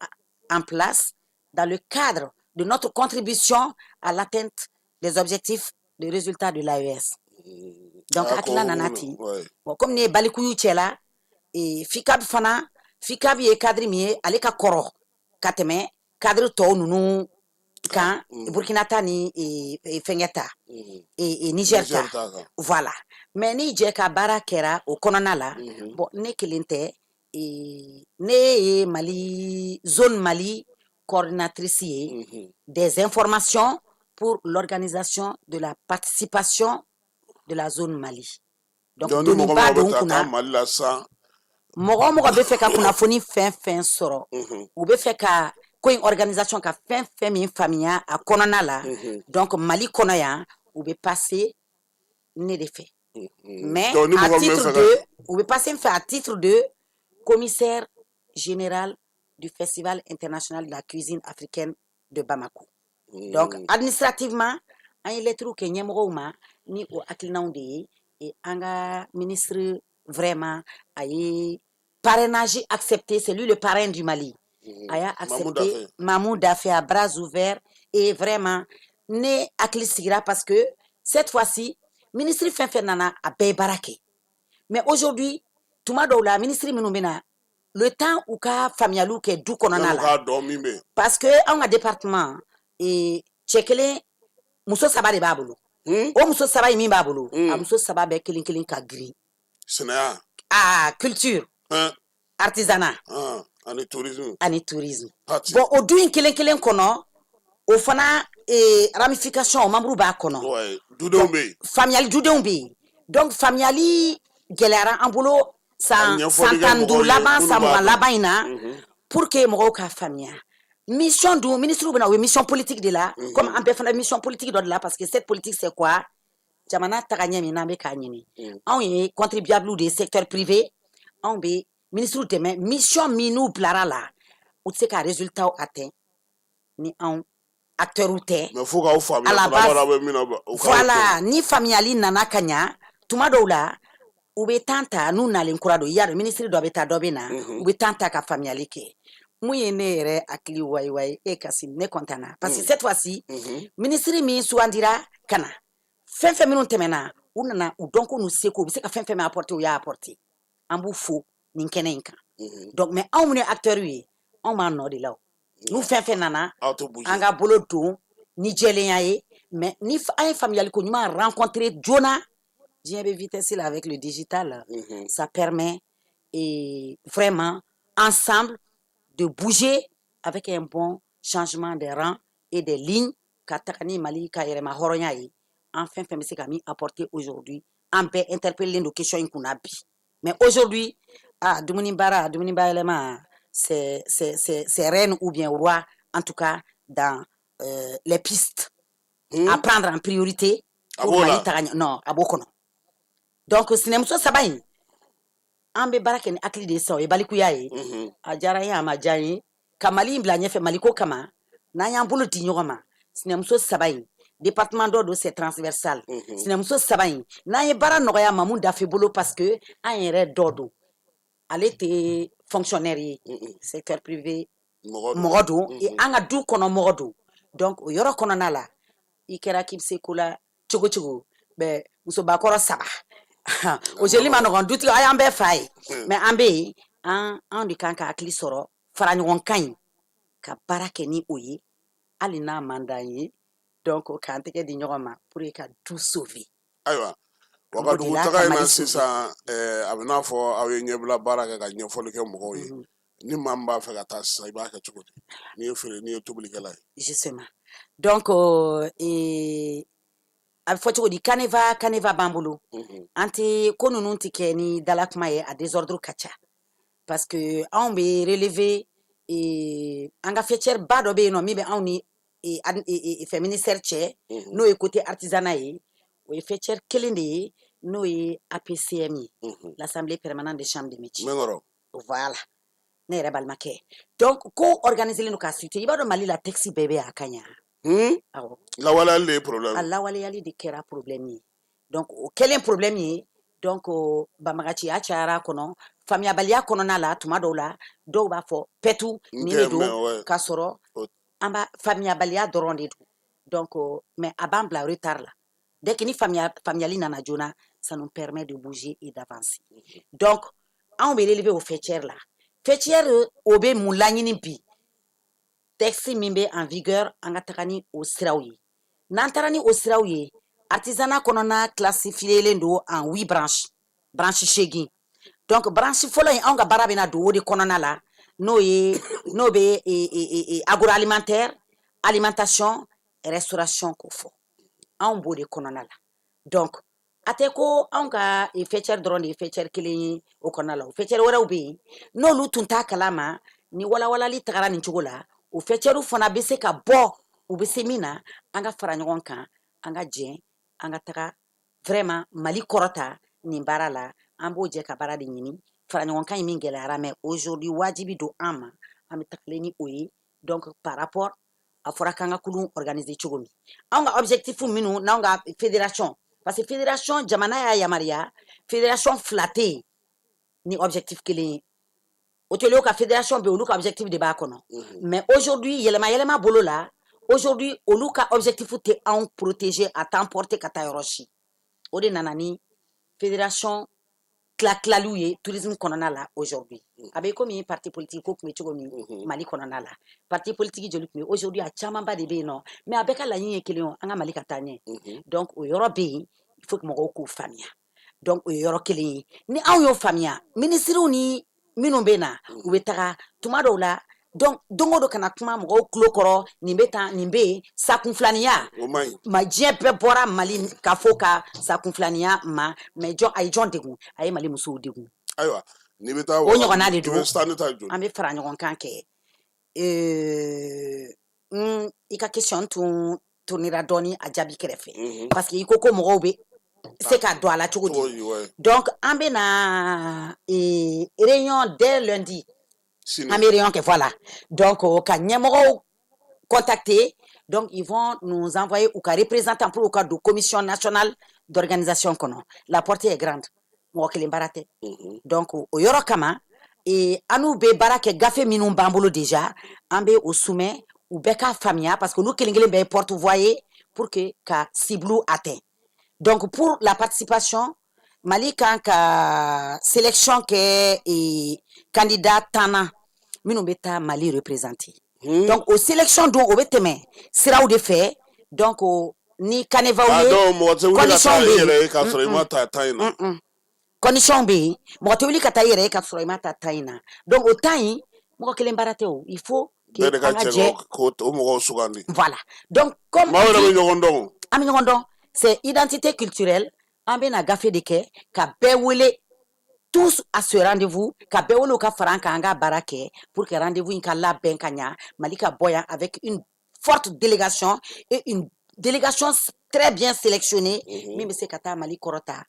en place dans le cadre de notre contribution à l'atteinte des objectifs de résultats de l'AES. Donc hakilina nana ten. Bon, comme ne ye balikuyu cɛla, FICAB fana, FICAB ye cadre min ye, ale ka kɔrɔ ka tɛmɛ cadre tɔw ninnu kan, Burkina ta ni fɛngɛ ta, Niger ta, voilà. Mais ni jɛ ka baara kɛra o kɔnɔna la, bon, ne kelen tɛ, ne ye Mali, zone Mali coordinatrice ye des informations pour l'organisation de la participation de la zone Mali. Donc doniba don kunna Mali la sisan. Mɔgɔ o mɔgɔ bɛ fɛ ka kunnafoni fɛn fɛn sɔrɔ, u bɛ fɛ ka ko in organisation ka fɛn fɛn min faamuya a kɔnɔna la, donc Mali kɔnɔ yan, u bɛ passer ne de fɛ. Mais à titre de, u bɛ passer n fɛ à titre de commissaire général du Festival international de la cuisine africaine de Bamako. Donc administrativement, an ye lettre kɛ ɲɛmɔgɔw ma ni o hakilinaw de ye. Et an ka ministre, vraiment, a ye parrainage accepté, c'est lui le parrain du Mali. A y'a accepté, Mamou Daffé, à bras ouverts. Et vraiment, ne hakili sigira parce que cette fois-ci, ministre fɛn fɛn nana, a bɛɛ ye baara kɛ. Mais aujourd'hui, tuma dɔw la, ministre minnu bɛ na, le temps u ka faamuyaliw kɛ du kɔnɔna la, parce que anw ka département, cɛ kelen, muso saba de b'a bolo. O muso saba in min b'a bolo, a muso saba bɛɛ kelen kelen ka girin. Sɛnɛya. Ah, culture, artisanat ani tourisme. Ani tourisme. Bon, o du in kelen kelen kɔnɔ, o fana ramification, o membre b'a kɔnɔ. Dudenw bɛ yen. Faamuyali, dudenw bɛ yen. Donc faamuyali gɛlɛyara an bolo san 15 laban, san 20 laban in na, pour que mɔgɔw k'a faamuya. Mission dun, ministre bɛ na, o ye mission politique de la, comme an bɛɛ fana mission politique dɔ de la, parce que cette politique, c'est quoi? Jamana taga ɲɛ min n'an bɛ k'a ɲini, anw ye contribuable de ye, secteur privé, anw bɛ ministre dɛmɛ mission min n'u bilara la, u tɛ se ka résultat atteint ni anw acteurs tɛ. Mais fo k'aw faamuya. À la fana base, bɛ min na, u k'aw voilà, ni faamuyali nana ka ɲa, tuma dɔw la u bɛ temps ta n'u nalen kura don. I y'a dɔn, ministre dɔ bɛ taa, dɔ bɛ na, u bɛ temps ta ka faamuyali kɛ. Mun ye ne yɛrɛ hakili wayi e Kasim, ne content na parce que cette fois-ci, ministre min sugandira ka na, fɛn fɛn minnu tɛmɛna, u nana u dɔnko n'u seko, u bɛ se ka fɛn fɛn min apporter, u y'a apporter. An b'u fo nin kɛnɛ in kan. Donc mais anw minnu ye acteurs ye, anw b'an nɔ de la. O n'u fɛn fɛn nana, aw tɛ bouger. An ka bolo don ni jɛlenya ye. Mais ni an ye faamuyali ko ɲuman rencontrer joona, diɲɛ bɛ vitesse la avec le digital, ça permet Et vraiment, ensemble, de bouger avec un bon changement des rangs et des lignes ka taga ni Mali ka yɛrɛma hɔrɔnya ye. An fɛn fɛn bɛ se ka min apporter aujourd'hui, an bɛɛ interpellé don question in kunna bi. Mais aujourd'hui, ah, dumuni baara, dumuni bayɛlɛma, c'est reine ou bien roi, en tout cas dans les pistes à prendre en priorité pour Mali taga ɲɛ. Non, a b'o kɔnɔ. Donc sinamuso saba in, an bɛ baara kɛ ni hakili de ye sisan. O ye balikuya ye. A diyara n ye, a ma diya n ye, ka Mali in bila ɲɛfɛ, Mali ko kama, n'an y'an bolo di ɲɔgɔn ma, sinamuso saba in, département dɔ don, c'est transversal. Sinamuso saba in, n'an ye baara nɔgɔya Mamu Dafe bolo, parce que an yɛrɛ dɔ don, ale tɛ fonctionnaire ye, secteur privé mɔgɔ don, an ka du kɔnɔ mɔgɔ don. Donc o yɔrɔ kɔnɔna la, i kɛra k'i bɛ se ko la cogo cogo, bɛ musobakɔrɔ saba, o jeli ma nɔgɔn. Dutigi a y'an bɛɛ fa ye, mais an bɛ yen, an anw de kan ka hakili sɔrɔ, fara ɲɔgɔn kan ɲi ka baara kɛ ni o ye, hali n'a man d'an ye. Donc k'an tɛgɛ di ɲɔgɔn ma pour que ka du sauver. Ayiwa, Wagadugu taga in na sisan, a bɛ n'a fɔ aw ye ɲɛbila baara kɛ ka ɲɛfɔli kɛ mɔgɔw ye. Ni maa min b'a fɛ ka taa sisan, i b'a kɛ cogo di, n'i ye feere, n'i ye tobilikɛla ye? Justement, donc a bɛ fɔ cogo di, canevas, canevas b'an bolo. An tɛ ko ninnu tɛ kɛ ni dalakuma ye, a désordre ka ca, parce que anw bɛ relever an ka faîtière ba dɔ bɛ yen nɔ min bɛ anw ni fɛn ministère cɛ, n'o ye côté artisanat ye. O ye faîtière kelen de ye, n'o ye APCM ye, l'Assemblée permanente des chambres de métiers. Voilà, ne yɛrɛ balimakɛ. Donc ko organisé don k'a suite. I b'a dɔn, Mali la, texte bɛɛ bɛ a ka ɲa. Awɔ. Lawaleyali de ye problème. A lawaleyali de kɛra problème ye. Donc o kɛlen problème ye, donc banbagaciya cayara a kɔnɔ, faamuyabaliya kɔnɔna la. Tuma dɔw la, dɔw b'a fɔ pɛtu nin de don, k'a sɔrɔ an b'a faamuyabaliya dɔrɔn de don. Donc mais a b'an bila retard la. Dès que ni faamuyali nana joona, ça nous permet de bouger et d'avancer. Donc anw bɛ relever o faîtière la. Faîtière o bɛ mun laɲini bi? Texte min bɛ en vigueur, an ka taga ni o siraw ye. N'an taara ni o siraw ye, artisanat kɔnɔna classifié don en huit branches, branche 8. Donc branche fɔlɔ in, anw ka baara bɛna don o de kɔnɔna la, n'o ye n'o bɛ agroalimentaire, alimentation, restauration ko fɔ. Anw b'o de kɔnɔna la. Donc a tɛ ko anw ka faîtière dɔrɔn de ye faîtière kelen ye o kɔnɔna la. O faîtière wɛrɛw bɛ yen, n'olu tun t'a kalama, ni walawalali tagara nin cogo la, o faîtière fana bɛ se ka bɔ, u bɛ se min na. An ka fara ɲɔgɔn kan, an ka jɛ, an ka taga vraiment Mali kɔrɔta nin baara la. An b'o jɛ ka baara de ɲini. Fara ɲɔgɔn kan in min gɛlɛyara, mais aujourd'hui wajibi don an ma, an bɛ tagalen ni o ye. Donc par rapport a fɔra k'an ka kulun organiser cogo min, anw ka objectif minnu n'anw ka fédération, parce que fédération, jamana y'a yamaruya, fédération fila tɛ yen ni objectif kelen ye. Hôteliers ka fédération bɛ yen, olu ka objectif de b'a kɔnɔ. Mais aujourd'hui, yɛlɛma yɛlɛma bolo la, aujourd'hui olu ka objectif tɛ anw protéger, a t'an porter ka taa yɔrɔ si. O de nana ni fédération tila tilaliw ye tourisme kɔnɔna la. Aujourd'hui a bɛ komi parti politique ko tun bɛ cogo min Mali kɔnɔna la. Parti politique joli tun bɛ? Aujourd'hui a camanba de bɛ yen nɔ, mais a bɛɛ ka laɲini ye kelen ye, an ka Mali ka taa ɲɛ. Donc o yɔrɔ bɛ yen, il faut que mɔgɔw k'o faamuya. Donc o ye yɔrɔ kelen ye. Ni anw y'o faamuya, minisiriw ni minnu bɛ na, u bɛ taga tuma dɔw la. Donc don o don kana kuma mɔgɔw tulo kɔrɔ, nin bɛ tan, nin bɛ yen, sakunfilaniya ma. Diɲɛ bɛɛ bɔra Mali ka fɔ ka sakunfilaniya ma, mais jɔn a ye jɔn degun? A ye Mali musow degun. Ayiwa, n'i bɛ taa o ɲɔgɔnna de don. An bɛ fara ɲɔgɔn kan kɛ. I ka question tun tournera dɔɔni a jaabi kɛrɛfɛ, parce que i ko ko mɔgɔw bɛ se ka don a la cogo di. Donc an bɛ na réunion dès lundi, an bɛ réunion kɛ. Voilà, donc ka ɲɛmɔgɔw contacter. Donc ils vont nous envoyer u ka représentant pour u ka don commission nationale d'organisation kɔnɔ. La portée est grande, mɔgɔ kelen baara tɛ. Donc o yɔrɔ kama, an n'u bɛ baara kɛ. Gafe minnu b'an bolo déjà, an bɛ o soumet, u bɛɛ k'a faamuya, parce que olu kelen kelen bɛɛ ye porte voix ye pour que ka cible atteint. Donc pour la participation, Mali kan ka sélection kɛ candidat 10 na minnu bɛ taa Mali représenter. Donc o sélection dun, o bɛ tɛmɛ siraw de fɛ. Donc ni canevas ye, condition bɛ yen k'a sɔrɔ i ma ta 10 in na. Condition bɛ yen, mɔgɔ tɛ wuli ka taa i yɛrɛ ye ka sɔrɔ i ma taa temps in na. Donc o temps in, mɔgɔ kelen baara tɛ o, il faut que bɛɛ de ka an ka jɛ jɛ k'o o mɔgɔw sugandi. Voilà, donc comme Maaw yɛrɛ bɛ ɲɔgɔn dɔn o. An bɛ ɲɔgɔn dɔn, c'est identité culturelle. An bɛna gafe de kɛ ka bɛɛ wele, tous à ce rendez-vous, ka bɛɛ wele u ka fara an kan, an ka baara kɛ pour que rendez-vous in ka labɛn ka ɲa, Mali ka bɔ yan avec une forte délégation et une délégation très bien sélectionnée min bɛ se ka taa Mali kɔrɔta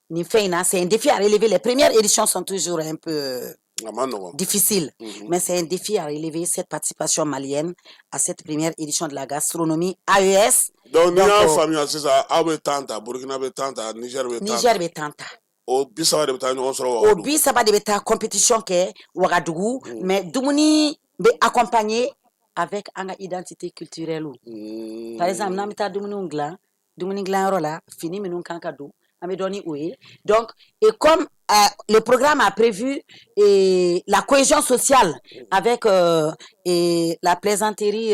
nin fɛn in na. C'est un défi à relever. Les premières éditions sont toujours un peu A ma nɔgɔn. difficile, mais c'est un défi à relever, cette participation malienne à cette première édition de la gastronomie AES. Donc n'i Donc, y'a faamuya sisan, aw bɛ temps ta, Burukina bɛ temps ta, Niger bɛ temps Niger ta. Bɛ temps ta. O 30 de bɛ taa ɲɔgɔn sɔrɔ O Wagadugu. 30 de bɛ taa compétition kɛ Wagadugu, mais dumuni bɛ accompagner avec an ka identité culturelle. Par exemple, n'an bɛ taa dumuniw dilan, dumuni dilanyɔrɔ la, fini minnu kan ka don, an bɛ dɔn ni o ye. Donc, et comme le programme a prévu et la cohésion sociale avec et la plaisanterie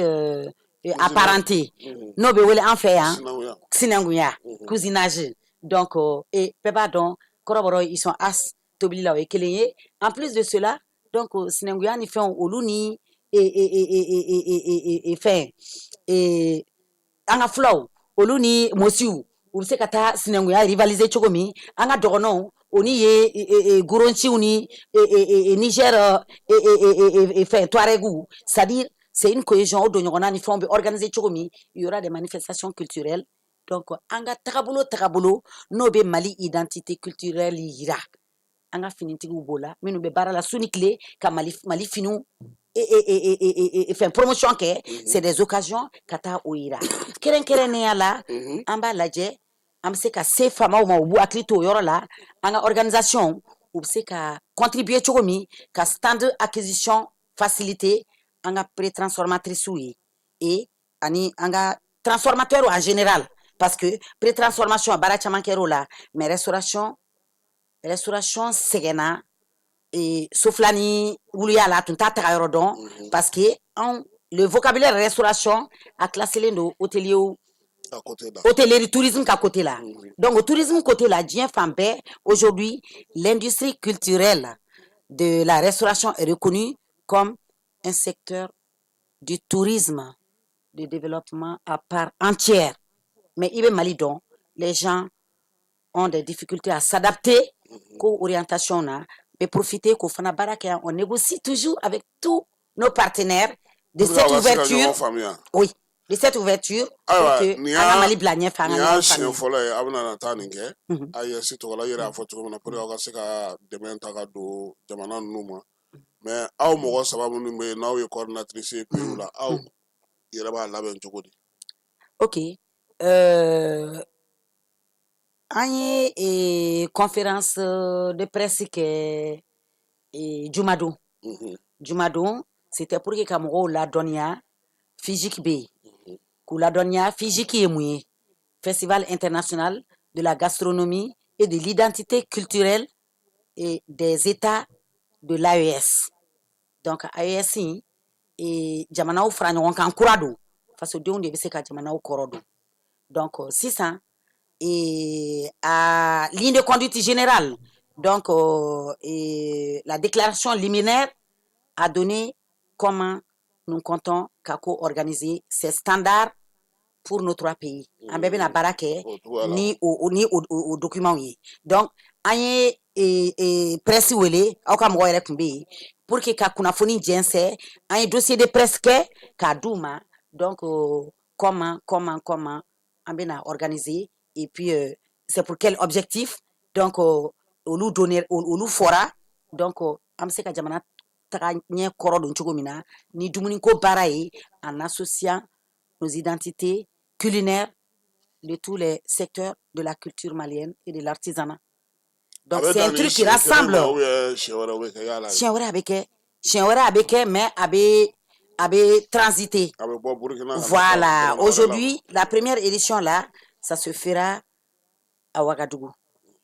et apparentée, n'o bɛ wele an fɛ yan Sinankunya. Sinankunya, cousinage. Donc et bɛɛ b'a dɔn, kɔrɔbɔrɔ, ils sont as tobili la, o ye kelen ye. En plus de cela, donc sinankunya ni fɛnw, olu ni e fɛn e an ka fulaw, olu ni mosiw, u bɛ se ka taa sinankunya rivaliser cogo min, an ka dɔgɔnɔw, o ni ye goronciw ni Niger fɛn Touareg, c'est-à-dire c'est une cohésion. O don ɲɔgɔnna ni fɛnw bɛ organiser cogo min, il y aura des manifestations culturelles. Donc an ka tagabolo tagabolo n'o bɛ Mali identité culturelle yira, an ka finitigiw b'o la, minnu bɛ baara la su ni tile ka Mali finiw fɛn promotion kɛ. C'est des occasions ka taa o yira. Kɛrɛnkɛrɛnnenya la, an b'a lajɛ an bɛ se ka se faamaw ma, u b'u hakili to o yɔrɔ la, an ka organisation u bɛ se ka contribuer cogo min ka stand acquisition faciliter an ka pré-transformatrices ye et ani an ka transformateurs en général, parce que pré-transformation baara caman kɛra o la, mais restauration sɛgɛnna sofilani wuluya la, a tun t'a taga yɔrɔ dɔn, parce que anw, le vocabulaire restauration a classé don hôtelier, À côté là. Hôtellerie, tourisme ka côté là. Donc au tourisme côté là, diɲɛ fan bɛɛ, aujourd'hui l'industrie culturelle de la restauration est reconnue comme un secteur du tourisme de développement à part entière. Mais i bɛ Mali dɔn, les gens ont des difficultés à s'adapter ko orientation na bɛ profiter k'o fana baara kɛ. On négocie toujours avec tous nos partenaires de Pour que cette aw ka se ka ouverture. ɲɔgɔn faamuya. Oui, de cette ouverture pour Ayiwa, que nin an ka y'a Mali bila ɲɛfɛ, an nin ka y'a ɲɔgɔn siɲɛ faamuya. fɔlɔ ye a bɛna na taa nin kɛ AES tɔgɔ la. I yɛrɛ y'a fɔ cogo min na, pour que aw ka se ka dɛmɛ ta ka don jamana ninnu ma. Mais aw mɔgɔ saba minnu bɛ yen, n'aw ye coordinatrice ye pays la, aw yɛrɛ b'a labɛn cogo di? Ok, an ye conférence de presse kɛ jumadon. Jumadon, c'était pour que ka mɔgɔw ladɔnniya FIGIC bɛ yen, k'u ladɔnniya FIGIC ye mun ye, Festival international de la gastronomie et de l'identité culturelle et des États de l'AES. Donc AES in, jamanaw fara ɲɔgɔn kan kura don, fasodenw de bɛ se ka jamanaw kɔrɔ don. Donc sisan et à ligne de conduite générale, donc et la déclaration liminaire a donné comment nous comptons ka ko organiser ces standards pour nos trois pays. An bɛɛ bɛna baara kɛ O cogoya la. ni o ni o document ye. Donc an ye presse wele, aw ka mɔgɔ yɛrɛ tun bɛ yen, pour que ka kunnafoni jɛnsɛn. An ye dossier de presse kɛ k'a d'u ma. Donc comment an bɛna organiser et puis c'est pour quel objectif. Donc olu donné, olu fɔra. Donc an bɛ se ka jamana taga ɲɛ kɔrɔ don cogo min na ni dumuniko baara ye, en associant nos identités culinaires de tous les secteurs de la culture malienne et de l'artisanat. Donc c'est un truc qui rassemble. Siɲɛ wɛrɛ bɛ kɛ yala? Siɲɛ wɛrɛ a bɛ kɛ, siɲɛ wɛrɛ a bɛ kɛ, mais a bɛ transiter. A bɛ bɔ Burukina. Voilà, aujourd'hui la première édition là, ça se fera à Ouagadougou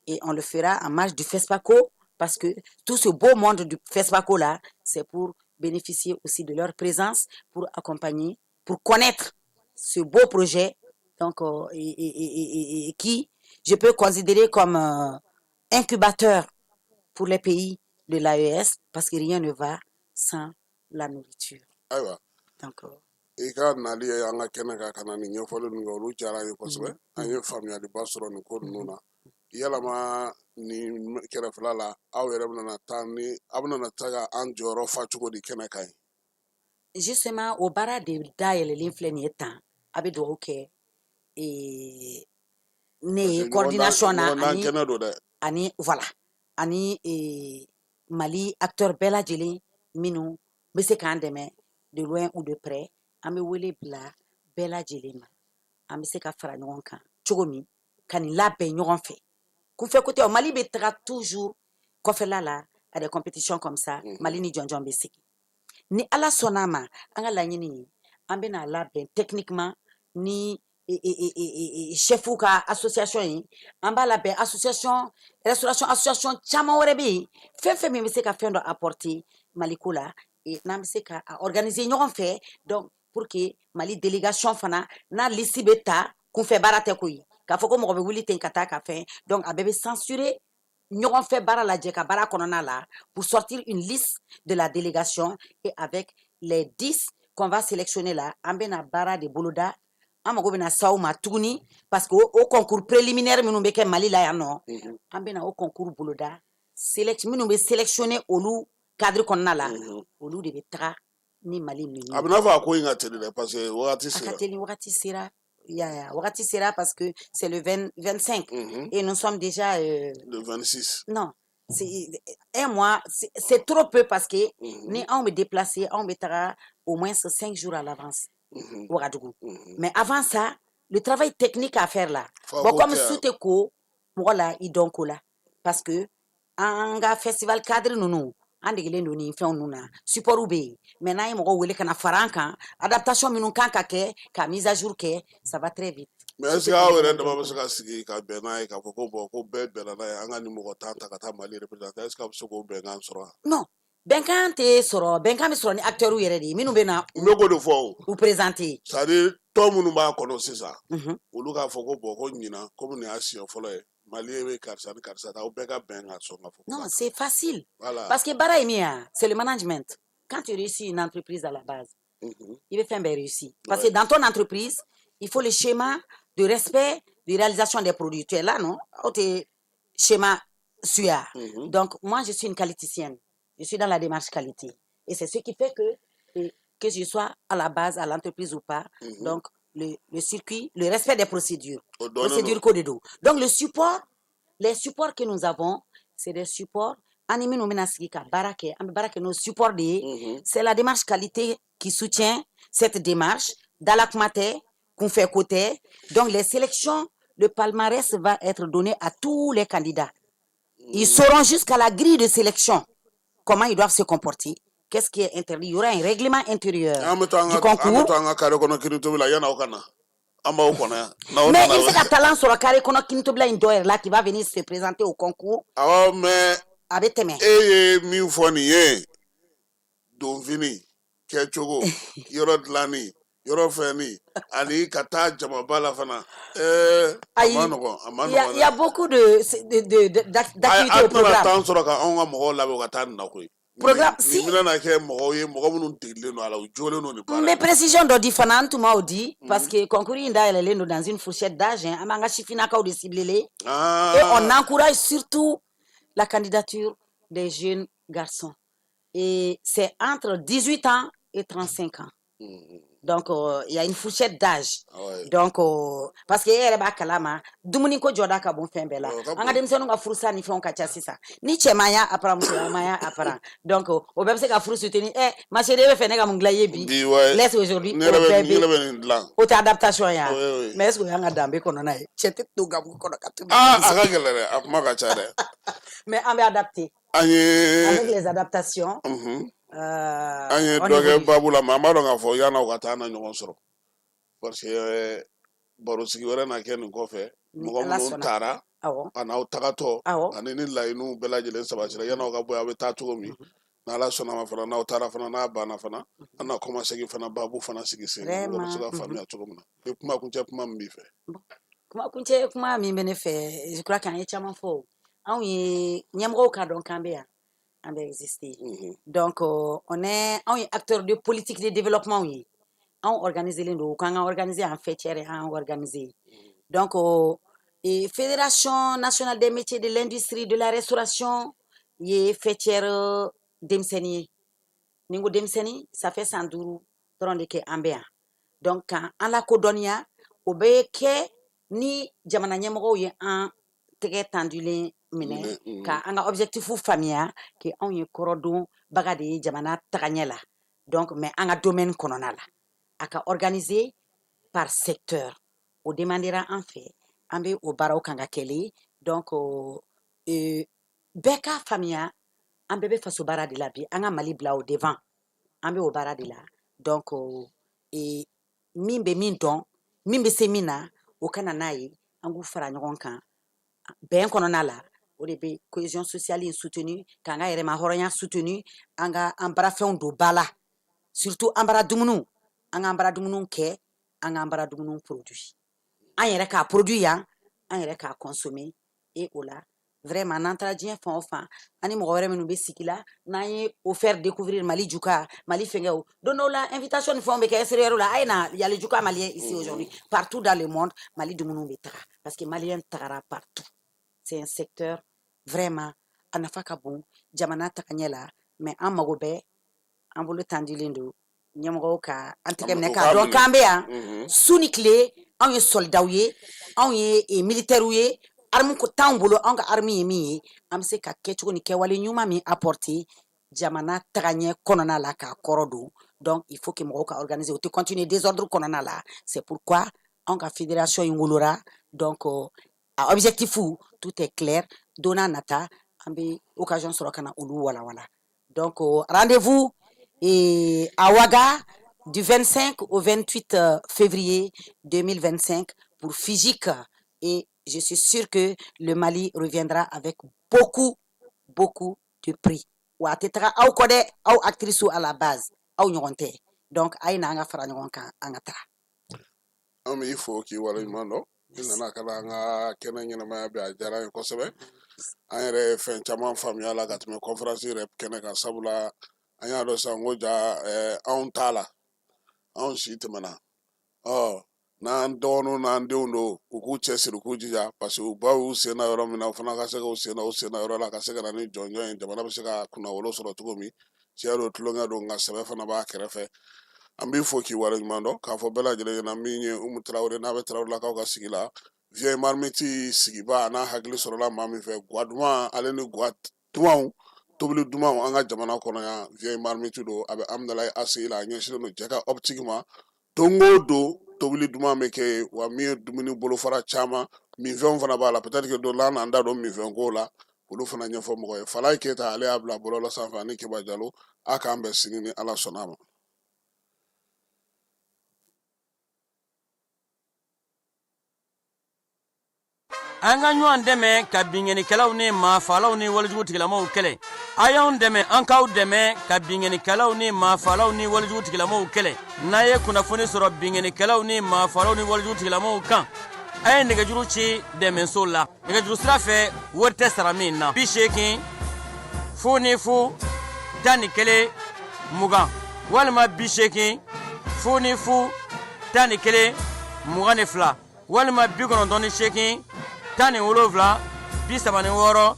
et on le fera en marge du FESPACO, parce que tout ce beau monde du FESPACO là, c'est pour bénéficier aussi de leur présence, pour accompagner, pour connaître ce beau projet, donc et qui je peux considérer comme incubateur pour les pays de l'AES parce que rien ne va sans la nourriture. Ayiwa. Donc, i ka nali ye an ka kɛnɛ kan ka na nin ɲɛfɔli ninnu kɛ, olu diyara an ye kosɛbɛ. An ye faamuyaliba sɔrɔ nin ko ninnu na. Yalama nin kɛrɛfɛla la, aw yɛrɛ bɛna taa ni aw bɛna taa ka an jɔyɔrɔ fa cogo di kɛnɛ kan yen? Justement, o baara de dayɛlɛlen filɛ nin ye tan. A bɛ dugawu kɛ ne ye coordination na ani kɛnɛ don dɛ. Ani voilà, ani Mali acteur bɛɛ lajɛlen minnu bɛ se k'an dɛmɛ de loin ou de près, an bɛ wele bila bɛɛ lajɛlen ma, an bɛ se ka fara ɲɔgɔn kan cogo min ka nin labɛn ɲɔgɔn fɛ. Kunfɛ ko tɛ, Mali bɛ taga toujours kɔfɛla la à des compétitions comme ça. Mali ni jɔnjɔn bɛ sigi. Ni Ala sɔnna a ma, an ka laɲini ye an bɛna labɛn techniquement ni chefw ka association ye. An b'a labɛn association restauration, association caman wɛrɛ bɛ yen, fɛn fɛn min bɛ se ka fɛn dɔ apporter Maliko la, n'an bɛ se ka organiser ɲɔgɔn fɛ. Donc pour que Mali délégation fana n'a liste bɛ ta, kunfɛ baara tɛ koyi, k'a fɔ ko mɔgɔ bɛ wuli ten ka taa ka fɛn. Donc a bɛɛ bɛ censurer ɲɔgɔn fɛ, baara lajɛ ka baara kɔnɔna la pour sortir une liste de la délégation. Et avec les 10 qu'on va sélectionner là, an bɛna baara de boloda. An mago bɛna s'aw ma tuguni parce que o concours préliminaire minnu bɛ kɛ Mali la yan nɔ, an bɛna o concours boloda. Select minnu bɛ sélectionner olu cadre kɔnɔna la, olu de bɛ taga ni Mali ninnu. A bɛ n'a fɔ a ko in ka teli dɛ, parce que wagati A ka sera. teli, wagati sera. Ya, wagati sera parce que c'est le 20, 25 et nous sommes déjà le 26. Non, c'est un mois, c'est trop peu parce que ni anw bɛ déplacer, anw bɛ taga au moins 5 jours à l'avance Ouagadougou. Mais avant ça, le travail technique à faire là. Faut Bon, k'o comme kɛ. su tɛ ko mɔgɔ la, i dɔn ko la, parce que an ka festival cadre ninnu, an degelen don nin fɛnw ninnu na, support bɛ yen. Mais n'an ye mɔgɔw wele ka na fara an kan, adaptation minnu kan ka kɛ ka mise à jour kɛ, ça va très vite. Mais est ce que aw yɛrɛ dama bɛ se ka sigi ka bɛn n'a ye k'a fɔ ko bon, ko bɛɛ bɛnna n'a ye, an ka nin mɔgɔ 10 ta ka taa Mali représenter? Est ce que aw bɛ se k'o bɛnkan sɔrɔ wa? Non, bɛnkan tɛ sɔrɔ. Bɛnkan bɛ sɔrɔ ni acteurs yɛrɛ de ye minnu bɛ na N bɛ k'o de fɔ o. u présenter. C'est à dire tɔn minnu b'a kɔnɔ sisan, olu k'a fɔ ko bon, ko ɲinan, komi nin y'a siɲɛ fɔlɔ ye, Mali bɛ karisa ni karisa ta, aw bɛɛ ka bɛn ka sɔn ka fɔ. Non, c'est facile. Voilà. Parce que baara ye min ye, c'est le management. Quand tu réussis une entreprise à la base, il veut faire bien réussir. Parce que dans ton entreprise, il faut le schéma de respect de réalisation des produits. Tu es là, non? Oh, t'es schéma SUA. Donc, moi, je suis une qualiticienne. Je suis dans la démarche qualité. Et c'est ce qui fait que je sois à la base, à l'entreprise ou pas. Donc, le circuit, le respect des procédures. O dɔnnen don. Procédure code d'eau. Donc, le support, les supports que nous avons, c'est des supports. Ani minnu bɛna sigi ka baara kɛ, an bɛ baara kɛ n'o support de ye. C'est la démarche qualité qui soutient cette démarche. Dalakuma tɛ, kunfɛ ko tɛ. Donc, les sélections, le palmarès va être donné à tous les candidats. Ils sauront jusqu'à la grille de sélection comment ils doivent se comporter, qu'est-ce qui est interdit. Il y aura un règlement intérieur An bɛ to an du ka an bɛ concours. to an ka carré kɔnɔ kirintobi la yan'aw ka na, an b'aw kɔnɔ yan n'aw Mais nana. i bɛ se ka talent sɔrɔ carré kɔnɔ kinitobila in dɔ yɛrɛ la qui va venir se présenter au concours. Awɔ, mais A bɛ tɛmɛ. e ye min fɔ nin ye, donfini kɛcogo, yɔrɔ dilanni, yɔrɔ fɛnni, ani ka taa jamaba la fana, a Ayi, ma nɔgɔn, a ma il y a, nɔgɔn il y a dɛ. beaucoup de d'activités A au tɛna programme. temps sɔrɔ ka anw ka mɔgɔw labɛn u ka taa nin na koyi. Programme, Nin si. bɛna kɛ mɔgɔw ye, mɔgɔ minnu degelen don a la, u jolen don nin N baara bɛ in na. précision dɔ di fana, an tun m'o di parce que concours in dayɛlɛlen don dans une fourchette d'âge hein, an b'an ka sifinnakaw de cibler et on encourage surtout la candidature des jeunes garçons et c'est entre 18 ans et 35 ans. Donc il y a une fourchette d'âge. Donc parce que e yɛrɛ b'a kalama, dumuni ko jɔda ka bon fɛn bɛɛ la. O ka An ka bon. denmisɛnninw ka furusa ni fɛnw ka ca sisan. Ni cɛman y'a apprend, musoman y'a apprend. Donc o bɛɛ bɛ se ka furu soutenir. Ma chérie, e bɛ fɛ ne ka mun dilan i ye bi? Bi ouais. Laisse aujourd'hui. Ne O yɛrɛ bɛ bɛɛ ne bɛ yɛrɛ bɛ nin dilan. O tɛ adaptation ye wa? Oui, oui. Mais est ce que o y'an ka danbe kɔnɔna ye? Cɛ tɛ to gabugu kɔnɔ ka tobi. Ah, a ka gɛlɛn dɛ, a kuma ka ca dɛ. Mais an bɛ adapter. An ye Avec les adaptations. An ye On dɔ kɛ évolue. baabu la, mais an b'a dɔn k'a fɔ yan'aw ka taa an na ɲɔgɔn sɔrɔ, parce que barosigi wɛrɛ na kɛ nin kɔfɛ. Ni Mɔgɔ Ala minnu sɔnna. taara a n'aw tagatɔ ani ni laɲiniw bɛɛ lajɛlen sabatira, yan'aw ka bɔ yen, aw bɛ taa cogo min, n'Ala sɔnna ma fana, n'aw taara fana, n'a banna fana, an na kɔmasegin fana, baabu fana sigi sen kan, mɔgɔ bɛ se ka Vraiment. faamuya cogo min na. I kuma kuncɛ kuma min b'i fɛ? Kuma kuncɛ kuma min bɛ ne fɛ, je crois qu'an ye caman fɔ o. Anw ye ɲɛmɔgɔw k'a dɔn k'an bɛ yan, an bɛ exister. Donc on est, anw ye acteur de politique de développement ye. Anw organiser len don, k'an ka organiser en faîtière, an organiser. Donc et Fédération nationale des métiers de l'industrie de la restauration ye faîtière denmisɛnnin ye. Ni n ko denmisɛnnin, ça fait san 5 dɔrɔn de kɛ an bɛ yan. Donc k'an an lakodɔnniya, o bɛ kɛ ni jamana ɲɛmɔgɔw ye an tɛgɛ tendulen minɛ ka an ka objectif faamuya ke anw ye kɔrɔdonbaga de ye jamana tagaɲɛ la. Donc mais an ka domaine kɔnɔna la, a ka organiser par secteur, o demandera an fɛ, an bɛ o baaraw kan ka kɛlen. Donc bɛɛ k'a faamuya, an bɛɛ bɛ faso baara de la bi, an ka Mali bila au devant, an bɛ o baara de la. Donc min bɛ min dɔn, min bɛ se min na, o kana n'a ye, an k'u fara ɲɔgɔn kan bɛn kɔnɔna la. O de bɛ cohésion sociale in soutenu, k'an ka yɛrɛma hɔrɔnya soutenu, an ka an barafɛnw don ba la, surtout an bara dumuniw, an k'an bara dumuniw kɛ, an k'an bara dumuniw produit, an yɛrɛ k'a produit yan, an yɛrɛ k'a consommer. Et o la, vraiment, n'an taara diɲɛ fan o fan, ani mɔgɔ wɛrɛ minnu bɛ sigi la, n'an ye o faire découvrir Mali juka, Mali fɛngɛw, don dɔw la invitation ni fɛnw bɛ kɛ extérieur la, a ye na, y a le juka malien ici aujourd'hui, partout dans le monde Mali dumuniw bɛ taga, parce que malien tagara partout. C'est un secteur vraiment a nafa ka bon jamana tagaɲɛ la. Mais an mago bɛ, an bolo tandilen don ɲɛmɔgɔw ka an tɛgɛ minɛ k'a dɔn k'an bɛ yan su ni tile. Anw ye soldatw ye, anw ye militaires ye, arme ko t'anw bolo. Anw ka arme ye min ye, an bɛ se ka kɛcogo ni kɛwale ɲuman min apporter jamana tagaɲɛ kɔnɔna la k'a kɔrɔ don. Donc il faut que mɔgɔw ka organiser, o tɛ continuer désordre kɔnɔna la. C'est pourquoi anw ka fédération in wolora. Donc a objectif, tout est clair. Don n'a nata, an bɛ occasion sɔrɔ ka na olu walawala. Donc rendez-vous et à Ouaga du 25 au 28 février 2025 pour FIGIC, et je suis sûre que le Mali reviendra avec beaucoup, beaucoup de prix. Wa a tɛ taga aw kɔ dɛ, aw actrices à la base, aw ɲɔgɔn tɛ. Donc a ye na, an ka fara ɲɔgɔn kan, an ka taga. An b'i fo k'i waleɲuman dɔn. I nana ka na an ka kɛnɛ ɲɛnamaya bi, a diyara an ye kosɛbɛ. An yɛrɛ ye fɛn caman faamuya la ka tɛmɛ conférence yɛrɛ kɛnɛ kan, sabula an y'a dɔn sisan ko ja anw t'a la, anw si tɛmɛna. Ɔ n'an dɔgɔninw n'an denw don, u k'u cɛsiri, u k'u jija, parce que u baw y'u sen na yɔrɔ min na, u fana ka se k'u sen na o sen na yɔrɔ la, ka se ka na ni jɔnjɔn ye, jamana bɛ se ka kunnawolo sɔrɔ cogo min. Tiɲɛ don, tulonkɛ don, nka sɛbɛ fana b'a kɛrɛfɛ. An b'i fo k'i waleɲuman dɔn, k'a fɔ bɛɛ lajɛlen ɲɛna min ye Umu Tarawele n'a bɛ Tarawelelakaw ka sigi la, Vieille Marmite sigiba, a n'a hakili sɔrɔla maa min fɛ, guwa duman, ale ni guwa dumanw, tobili dumanw an ka jamana kɔnɔ yan, Vieille Marmite don. A bɛ Amudalayi ACI la, a ɲɛsinnen don cɛ ka optique ma. Don o don tobili duman bɛ kɛ yen, wa min ye dumuni bolofara caman, minfɛnw fana b'a la. Peut-être que don la an n'an da don minfɛn ko la, olu fana ɲɛfɔ mɔgɔ ye. Falaye Keyita, ale y'a bila bɔlɔlɔ sanfɛ, ani Keba Jalo. A k'an bɛn sini ni Ala sɔnna a ma. An ka ɲɔgɔn dɛmɛ ka binkannikɛlaw ni maafaalaw ni walejugu tigilamaw kɛlɛ. A y'anw dɛmɛ, an k'aw dɛmɛ ka binkannikɛlaw ni maafaalaw ni walejugu tigilamaw kɛlɛ. N'a ye kunnafoni sɔrɔ binkannikɛlaw ni maafaalaw ni walejugu tigilamaw kan, a ye nɛgɛjuru ci dɛmɛso la nɛgɛjuru sira fɛ, wari tɛ sara min na: 80 0 0 11 20, walima 80 0 0 11 22, walima 98 17 36.